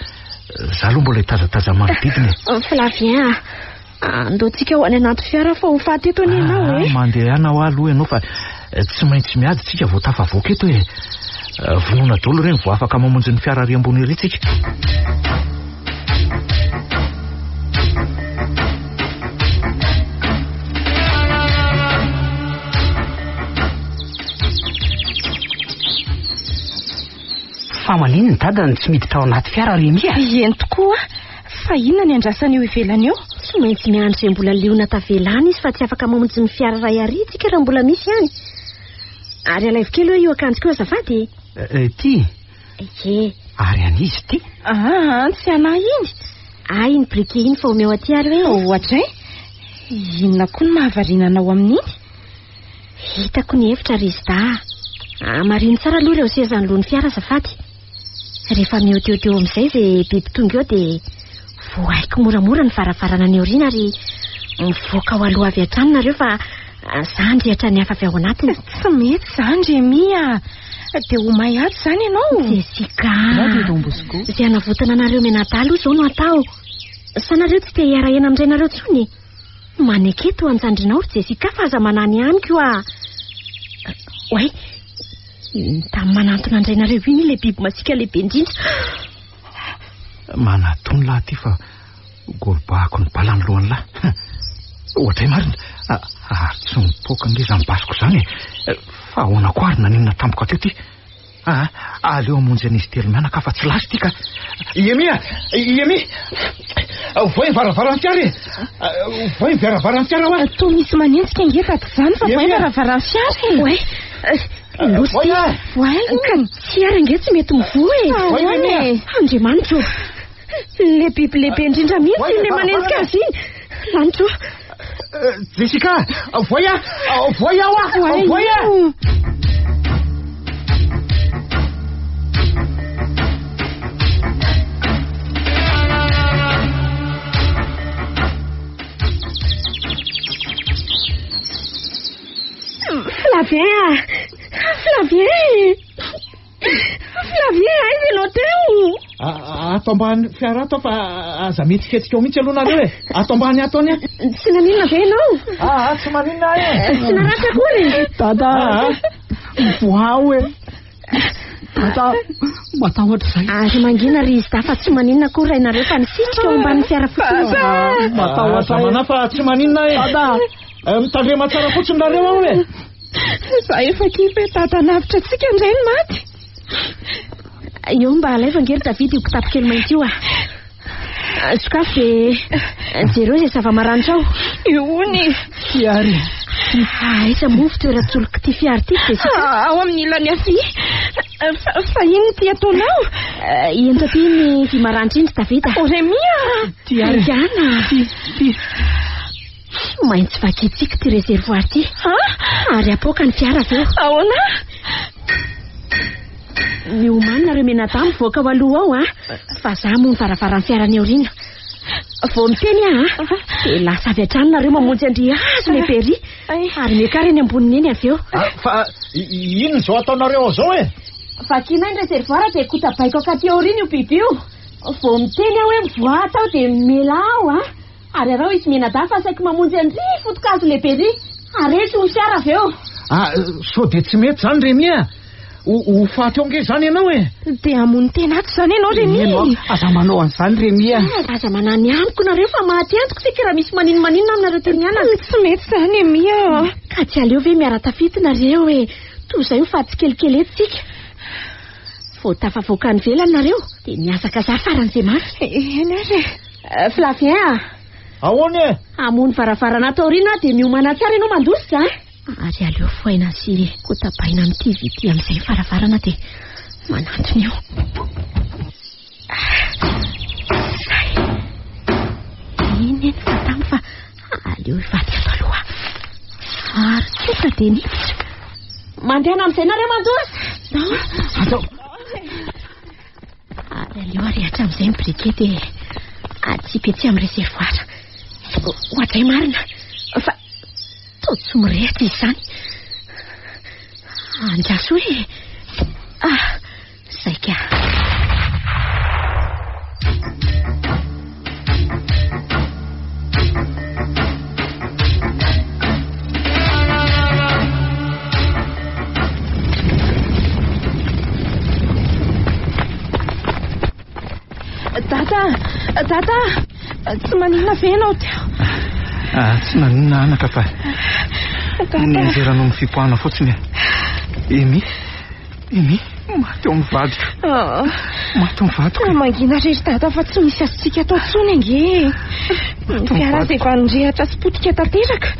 za aloha mbola hitazataza manodidina e. Flavien a, andeontsika ho any anaty fiara fa ho faty eto anie ianao e. Mandehana hoa aloha ianao fa tsy maintsy miady tsika vao tafavoaka eto e. Vonona daholo ireny vao afaka mamonjy ny fiara ary ambony ery tsika. Fa maninona dada no tsy miditra ao anaty fiara Rémi a? Eny tokoa, fa inona ny andrasany eo ivelany eo? Tsy maintsy miandry izay mbola liona tavela any izy fa tsy afaka mamonjy ny fiara iray ary tsika raha mbola misy ihany. Ary alaivo kely hoe io akanjoko io azafady e. Ity? Ie. Ary an'iza ity? Aa, tsy anah iny. Ahy iny briquet iny fa omeo aty ary hoe. Ohatray? Inona koa no mahavariana anao amin'iny? Hitako ny hevitra ry Zda. Hamarino tsara aloha ireo seza anoloan'ny fiara azafady. Rehefa mihoteoteo amin'izay izay biby tonga eo dia vohaiko moramora ny varavarana any aoriana ary mivoaka ao aloha avy hatrany nareo fa za handrehitra ny hafa avy ao anatiny. Tsy mety izany Rémi a! Dia ho may ato izany ianao? Jessica! Izay hanavotana anareo mianadahy aloha izao no atao. Sa nareo tsy te hiara-hiaina amin-drainareo intsony e? Maneke toa an-jandrinao ry Jessica fa aza manany amiko a! Oay! Iny tany manantona an-drainareo iny ilay biby masiaka lehibe indrindra. Manatony lahy ity fa gorobahako ny bala ny lohan'ny lahy. Ohatray marina. Ary tsy mipoaka ange izany basiko izany e. Fa ahoana koa ary naninona tampoka teo ity? Aa, aleo hamonjy an'izy telo mianaka fa tsy lasa ity ka. Iemi a! Iemi! Voay ny varavaran'ny fiara e! Voay ny varavaran'ny fiara hoa! Toa misy manenjika ange dada izany fa voay ny varavaran'ny fiara e! Oay! Loza ity! Voay! Ka ny fiara ange tsy mety mivoha e! Ahoana e? Andriamanitro! Ilay biby lehibe indrindra mihitsy ilay manenjika azy iny! Lanitro! Jessica! Voay a! Voay aho a! Voay a! Flavien ah! Flavien! Flavien, aiza ianao teo? Ato ambany fiara ato aho fa aza mihetsiketsika ao mihitsy aloha nareo e. Ato ambany ato any aho. Tsy naninona ve ianao? Ah, tsy maninona aho e. Tsy naratra akory? Dada, mivoaha e. Dada, matahotra izay. Ary mangina ry izy fa tsy maninona akory rainareo fa nisitrika ao ambanin'ny fiara fotsiny. Matahotra aza manahy fa tsy maninona aho e. Dada. Mitandrema tsara fotsiny nareo ao e. Za efa kivy hoe dada hanavotra antsika indray ny maty. Eo mba alaivo ange ry David io kitapo kely mainty io ah. Sokafy dia jereo izay zava-maranitra ao. Io hono e. Fiara e. Aiza moa ny fitoeran-tsolok'ity fiara ity Jessica? Ao amin'ny ilany havia. Fa inona ity ataonao? Ento aty ny vy maranitra iny ry David ah. Oh Rémi ah. Ty ary. Haingana. Ty, ty. Tsy maintsy vakintsika ity réservoir ity. Ary apoaka ny fiara avy eo. Ahoana? Miomàna nareo mianadahy mivoaka ao aloha ao an. Fa za moa ny varavaran'ny fiara any aoriana. Vao miteny aho an, dia lasa avy hatrany nareo mamonjy an-dry hazo lehibe ery. Ary miakara eny amboniny eny avy eo. Fa inona izao ataonareo ao izao e? Vakinay ny réservoir dia kotabaiko akaty aoriana io biby io. Vao miteny aho hoe mivoaha tao dia mialà ao an. Ary araho izy mianadahy fa saiky mamonjy an-dry foto-kazo lehibe ry. Areto ny fiara avy eo. Ah, sao dia tsy mety izany Rémi a. Ho faty eo ange izany ianao e. Dia hamono tena ato izany ianao Rémi. Eny hoa, aza manao an'izany Rémi a. Aza manany amiko nareo fa maty antoko tsika raha misy maninomaninona aminareo telo mianaka. Tsy mety izany Rémi a. Ka tsy aleo ve miara-tafita nareo e. Toy izay ho faty tsikelikely eto tsika. Vao tafavoaka any ivelany nareo dia mihazakazaha faran'izay mafy. Eny ary e. Flavien a! Ahoana e? Hamono varavarana ato aoriana aho dia miomàna tsara ianao mandositra a! Ary aleo fohaina sy kotabaina amin'ity vy ity amin'izay ny varavarana dia manantona eo. Zay. Iny eny fatamo fa aleo hivadika ato aloha. Ary tonga dia niditra. Mandehana amin'izay nareo mandositra. Andao. Ary aleo ary hatramin'izay ny briquet dia atsipy etsy amin'ny réservoir. Ohatray marina fa toa tsy mirehitra izy izany. Andraso e. Ah, saika. Dada, dada, tsy maninona ve ianao teo? Ah, tsy maninona anaka fa nianjera noho ny fipoahana fotsiny. Emy, Emy, maty eo amin'ny vadiko. Ah. Maty ny vadiko. Mangina re ry dada fa tsy misy azontsika atao intsony ange. Ny fiara dia efa nirehatra sy potika tanteraka.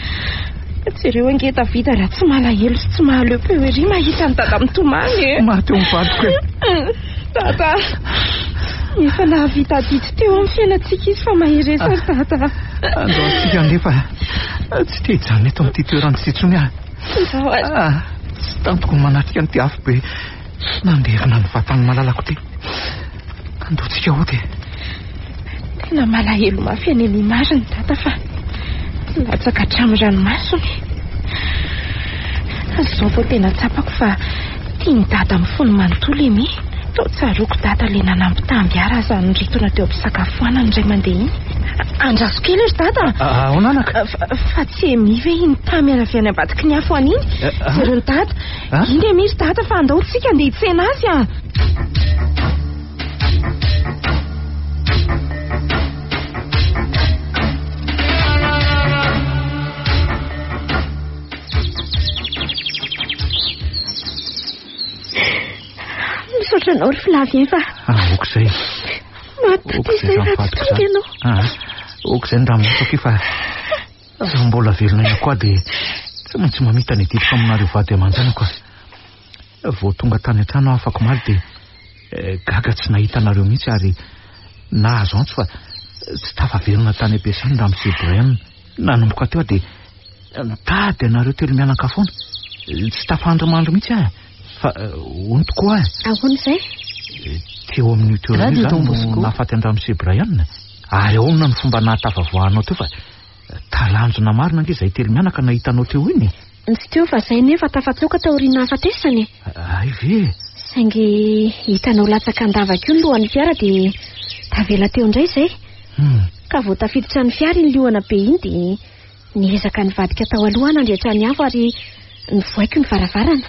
Jereo ange Davida raha tsy malahelo sy tsy mahaleo peo ery mahita an'i dada mitomany e. Maty eo amin'ny vadiko e. Dada, efa nahavita adidy teo amin'ny fiainantsika izy fa mahereza ry dada. Andao antsika ange fa tsy te hijanona eto amin'ity toerana ity intsony aho. Izao ary. Ah, tsy tantiko ny manatrika an'ity afo be nandevona ny vatan'ny malalako ity. Andao tsika hody e. Tena malahelo mafy an'i Amy marina dada fa latsaka hatramin'ny ranomasony. Izao vao tena tsapako fa tian'i dada amin'ny fony manontolo Amy. Toa tsaroako dada ilay nanambitamby ahy raha izaho niritona teo am-pisakafoanana indray mandeha iny. Andraso kely ry dada. Ahoana anaka? Fa tsy Amy ve iny tamy avy any ambadiky ny afo any iny? Jereo ny dada. Iny Amy ry dada fa andao tsika andeha hitsena azy ah. Misaotra anao ry Flavien fa. Ah, ok izay. Maty taty izay raha tsy tonga ianao. Ah, ok izay ny ranomaso akia fa raha mbola velona ihany koa dia tsy maintsy mamita ny adidiko aminareo vady aman-janako aho. Vao tonga tany an-trano aho afakomaly dia gaga tsy nahita anareo mihitsy ary nahazo antso fa tsy tafaverina tany am-piasana Ramose Brian. Nanomboka teo aho dia nitady anareo telo mianaka foana. Tsy tafandrimandry mihitsy aho fa hono tokoa aho. Ahoana izay? Teo amin'io toerana io Radio izany Don no Bosco. nahafaty an-dRamose Brian. Ary ahoana ny fomba nahatafavoahanao teo fa talanjona marina ange izahay telo mianaka nahita anao teo iny e. Tsy teo fa izay nefa tafatsoaka taorian'ny nahafatesany e. Hay ve e? Saingy hitanao latsaka an-davaka io ny lohan'ny fiara dia tavela teo indray izay. Ka vao tafiditra ny fiara iny liona be iny dia niezaka nivadika tao aloha aho nandrehitra ny afo ary nivoaiko ny varavarana.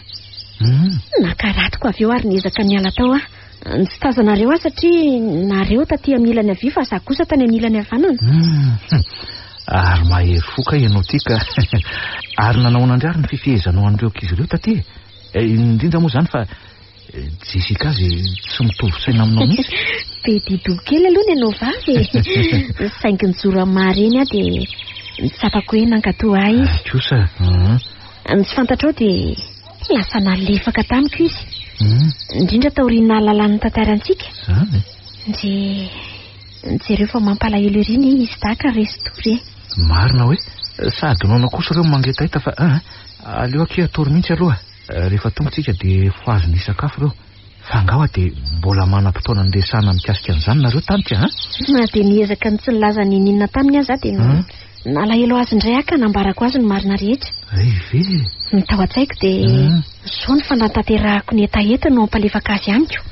Nakaratiko avy eo ary niezaka niala tao aho. Tsy tazanareo aho satria nareo taty amin'ny ilany havia fa izaho kosa tany amin'ny ilany havanana. Ary mahery fo kay ianao ity ka. Ary nanao ahoana indray ary ny fifehezanao an'ireo ankizy ireo taty e? Indrindra moa izany fa Jessica izay tsy mitovy saina aminao mihitsy. Be di-doha kely aloha ny anao vavy e. Saingy nijoro amin'ny maha reny aho dia nitsapako hoe nankatò ahy izy. Kosa. Ny tsy fantatrao dia lasa nalefaka tamiko izy. Indrindra taorian'ny nahalalany ny tantarantsika. Izany? Nje, jereo fa mampalahelo ery ny izy dahy ka resy tory e. Marina hoe? Sady noana kosa ireo mangetaheta fa aleo akia hatory mihitsy aloha. Rehefa tonga tsika dia fohazina hisakafo ireo. Fa angaha hoa dia mbola manam-potoana niresahana mikasika an'izany nareo tamiko an? Na dia niezaka ny tsy nilaza n'inon'inona taminy aza aho dia nalahelo azy indray aho ka nambarako azy ny marina rehetra. Hay ve? Ny tao an-tsaiko dia izao ny fanatanterahako ny hetaheta no hampalefaka azy amiko.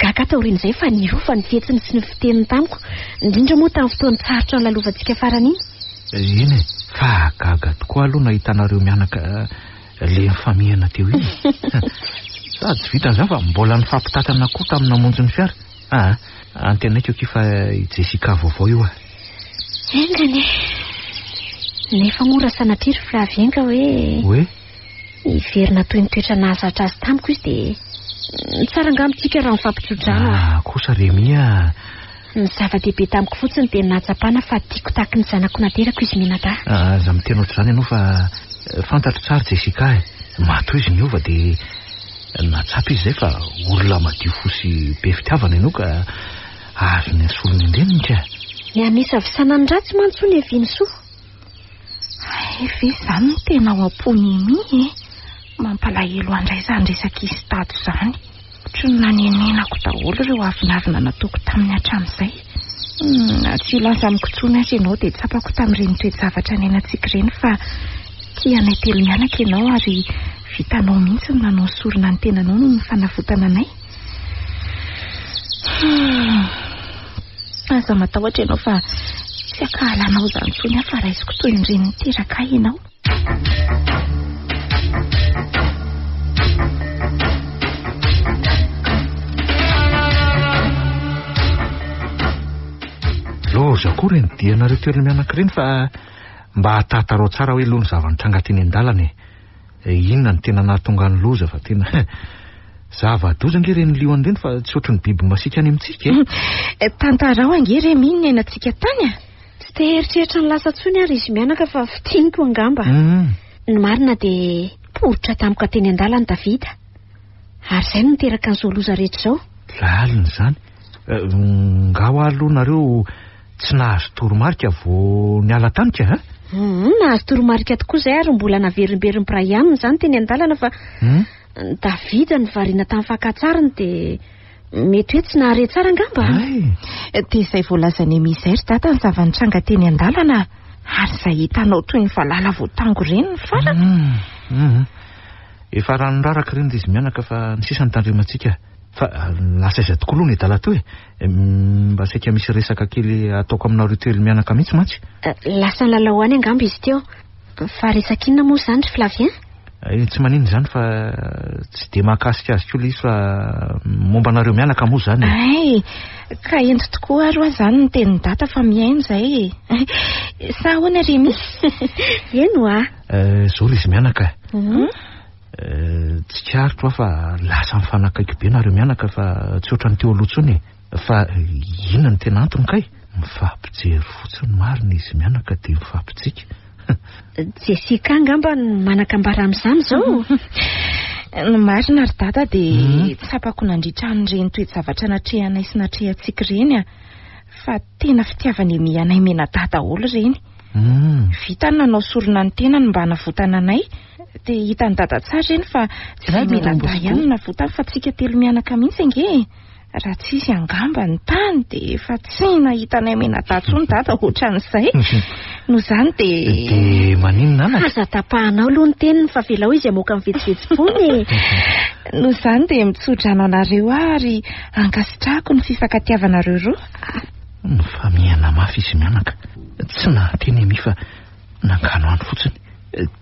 Gaga aho taorian'izay fa niova ny fihetsiny sy ny fiteniny tamiko, indrindra moa tamin'ny fotoan-tsarotra nolalovantsika farany iny. Eny e, fa gaga tokoa aloha nahita anareo mianaka Le nifamihana teo iny. Sady tsy vitan'izany fa mbola nifampitantana koa tamin'ny namonjy ny fiara. Aa, antenaiko akia fa i Jessica vaovao io ah. Enga anie. Nefa moa raha sanatria ry Flavien ka hoe. Hoe? Hiverina toy ny toetra nahazatra azy tamiko izy dia tsara angamba tsika raha mifampitsodrano ah. Ah, kosa Remy ah. Ny zava-dehibe tamiko fotsiny dia ny nahatsapana fa tiako tahaky ny zanako naterako izy mianadahy. Aza miteny ohatr'izany ianao fa fantatro tsara Jessica e. Matoa izy niova dia nahatsapa izy izay fa olona madio fo sy be fitiavana ianao ka azony asorina an-dreniny ka. Ny hamisavisana ny ratsy mantsy hono hiavian'ny soa. Hay ve izany no tena ao am-pon'i Amy e? Mampalahelo ahy indray izany resaka izy tato izany. Ohatry ny nanenenako daholo ireo avonavona nataoko taminy hatramin'izay. Na tsy hilaza amiko intsony aza ianao dia tsapako tamin'ireny toe-javatra niainantsika ireny fa tia anay telo mianaka ianao ary vitanao mihitsy ny nanao sorona ny tenanao noho ny fanavotana anay. Aza matahotra ianao fa tsy ankahalanao izany intsony aho fa raisiko toy ny reny niteraka ahy ianao. Loza koa ireny dianareo telo mianaka ireny fa mba tantarao tsara hoe aloha ny zava-nitranga teny an-dalana e. Inona no tena nahatonga ny loza fa tena zava-doza ange ireny liona ireny fa tsy ohatry ny biby masiaka any amintsika e. Tantarao ange Remy ny niainantsika tany a. Tsy te hieritreritra ny lasa intsony ary izy mianaka fa fintiniko angamba. Ny marina dia poritra tampoka teny an-dalana Davida. Ary izay no niteraka an'izao loza rehetra izao. Lalina izany. Nga hoa aloha nareo tsy nahazo toromarika vao niala tany ka a? Nahazo toromarika tokoa izay ary mbola naverimberin'i Brian izany teny an-dalana fa Davida no variana tamin'ny fakan-tsariny dia mety hoe tsy nahare tsara angamba. Dia izay voalazan'i Amy izay ry dada ny zava-nitranga teny an-dalana ary izay hitanao toy ny valala voatango ireny ny farany. Efa rano raraka ireny ry izy mianaka fa ny sisa no tandremantsika. Fa lasa aiza tokoa aloha ny adala toa e? Mba saika misy resaka kely ataoko aminareo telo mianaka mihitsy mantsy. Lasa nilalao any angamba izy teo. Fa resaka inona moa izany ry Flavien? Tsy maninona izany fa tsy dia mahakasika azy koa ilay izy fa momba anareo mianaka moa izany e. Hay, ka ento tokoa ary hoa izany ny tenin'i Dada fa mihaino izay e. Sa ahoana Rémi? Eny hoa. Izao ry izy mianaka. Tsikaritro aho fa lasa mifanakaiky be nareo mianaka fa tsy ohatran'ny teo aloha intsony e. Fa inona no tena antony kay? Mifampijery fotsiny marina izy mianaka dia mifampitsiky. Jessica angamba no manan-kambara amin'izany izao. Ny marina ry Dada dia tsapako nandritra an'ireny toe-javatra natrehanay sy natrehantsika ireny fa tena fitiavan'i Emy anay mianadahy daholo ireny. Vita ny nanao sorona ny tenany mba hanavotana anay dia hitan'i Dada tsara ireny fa tsy izy mianadahy ihany no navotany fa tsika telo mianaka mihitsy ange e. Raha tsy izy angamba ny tany dia efa tsy nahita anay mianadahy intsony dada ohatran'izay. Noho izany dia. Dia maninona anaka? Aza tapahanao aloha ny teniny fa avelao izy hamoaka ny vetsovetsom-pony e. Noho izany dia mitsodrano anareo aho ary ankasitrahako ny fifankatiavanareo roa. Nifamihana mafy izy mianaka. Tsy nahateny Amy fa nanganohano fotsiny.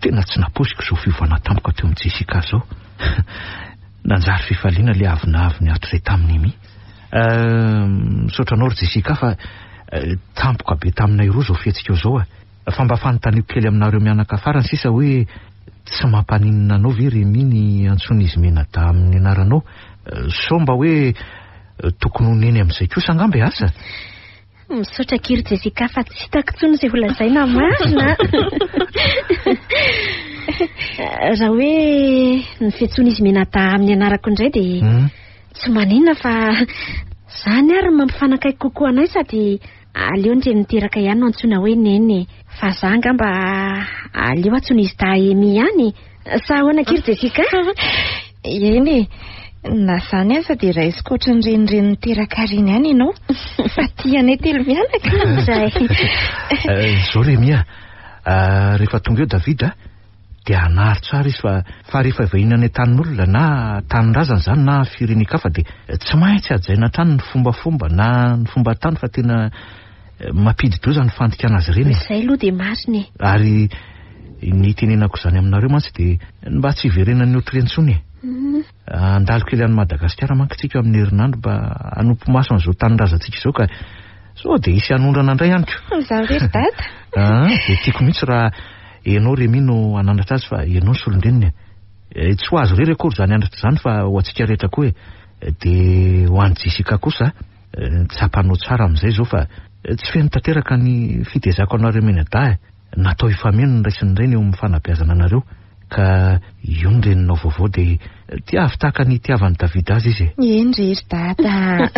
Tena tsy nampoiziko izao fiovana tampoka teo amin'i Jessica izao. Nanjary fifaliana ilay avonavony hatrizay tamin'i Amy. Misaotra anao ry Jessica fa tampoka be taminay roa izao fihetsikao izao a. Fa mba fanontaniako kely aminareo mianaka farany sisa hoe tsy mampaninona anao ve Rémi ny antsoin'izy mianadahy amin'ny anaranao? Sao mba hoe tokony ho neny amin'izay kosa angamba e asa? Misaotra akia ry Jessica fa tsy hitako intsony izay ho lazaina marina a! Raha hoe ny fiantsoan'izy mianadahy amin'ny anarako indray dia tsy maninona fa izany ary no mampifanakaiky kokoa anay sady aleo ny reny niteraka ihany no antsoina hoe neny e! Fa za angamba aleo antsoin'izy dahy Amy ihany e! Sa ahoana akia ry Jessica? Eny e! Na izany aza dia raisiko ohatry ny renireny niteraka ireny ihany ianao fa tia anay telo mianaka. Izay. Izao Rémi a, rehefa tonga eo David a, dia hanary tsara izy fa fa rehefa vahiny any an-tanin'olona na tanindrazana izany na firenen-kafa dia tsy maintsy hajaina hatrany ny fombafomba na ny fomban-tany fa tena mampidi-doza ny fandikana azy ireny e. Izay aloha dia marina e. Ary ny itenenako izany aminareo mantsy dia ny mba tsy hiverenan'ny ohatry intsony e. Handalo kely any Madagasikara manko tsika amin'ny herinandro mba hanompo maso an'izao tanindrazantsika izao ka sao dia hisy hanondrana indray any ko. Izaho ve ry dada? Ah, dia tiako mihitsy raha ianao Rémi no hananatra azy fa ianao no solon-dreniny e. Tsy ho azy irery akory izany andratra izany fa ho antsika rehetra koa e. Dia ho an'i Jessica kosa, tsapanao tsara amin'izay izao fa tsy feno tanteraka ny fitezako anareo mianadahy e. Natao hifameno ny ray sy ny reny eo amin'ny fanabeazana anareo, ka io ny reninao vaovao dia tiavo tahaka ny itiavan'i Davida azy izy e. Eny re ry dada a.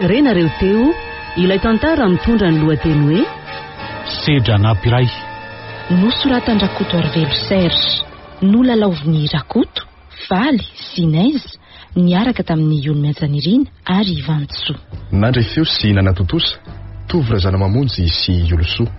Renareo teo ilay tantara mitondra ny lohateny hoe Sedra anampiray. Nosoratan-dRakotoarivelo Serge, nolalaovin'i Rakoto, Faly sy Neige, niaraka tamin'i Yono Mihajanirina ary i Vantsoa. Nandray feo sy nanatontosa, Tovo Razanamamonjy sy Iolosoa.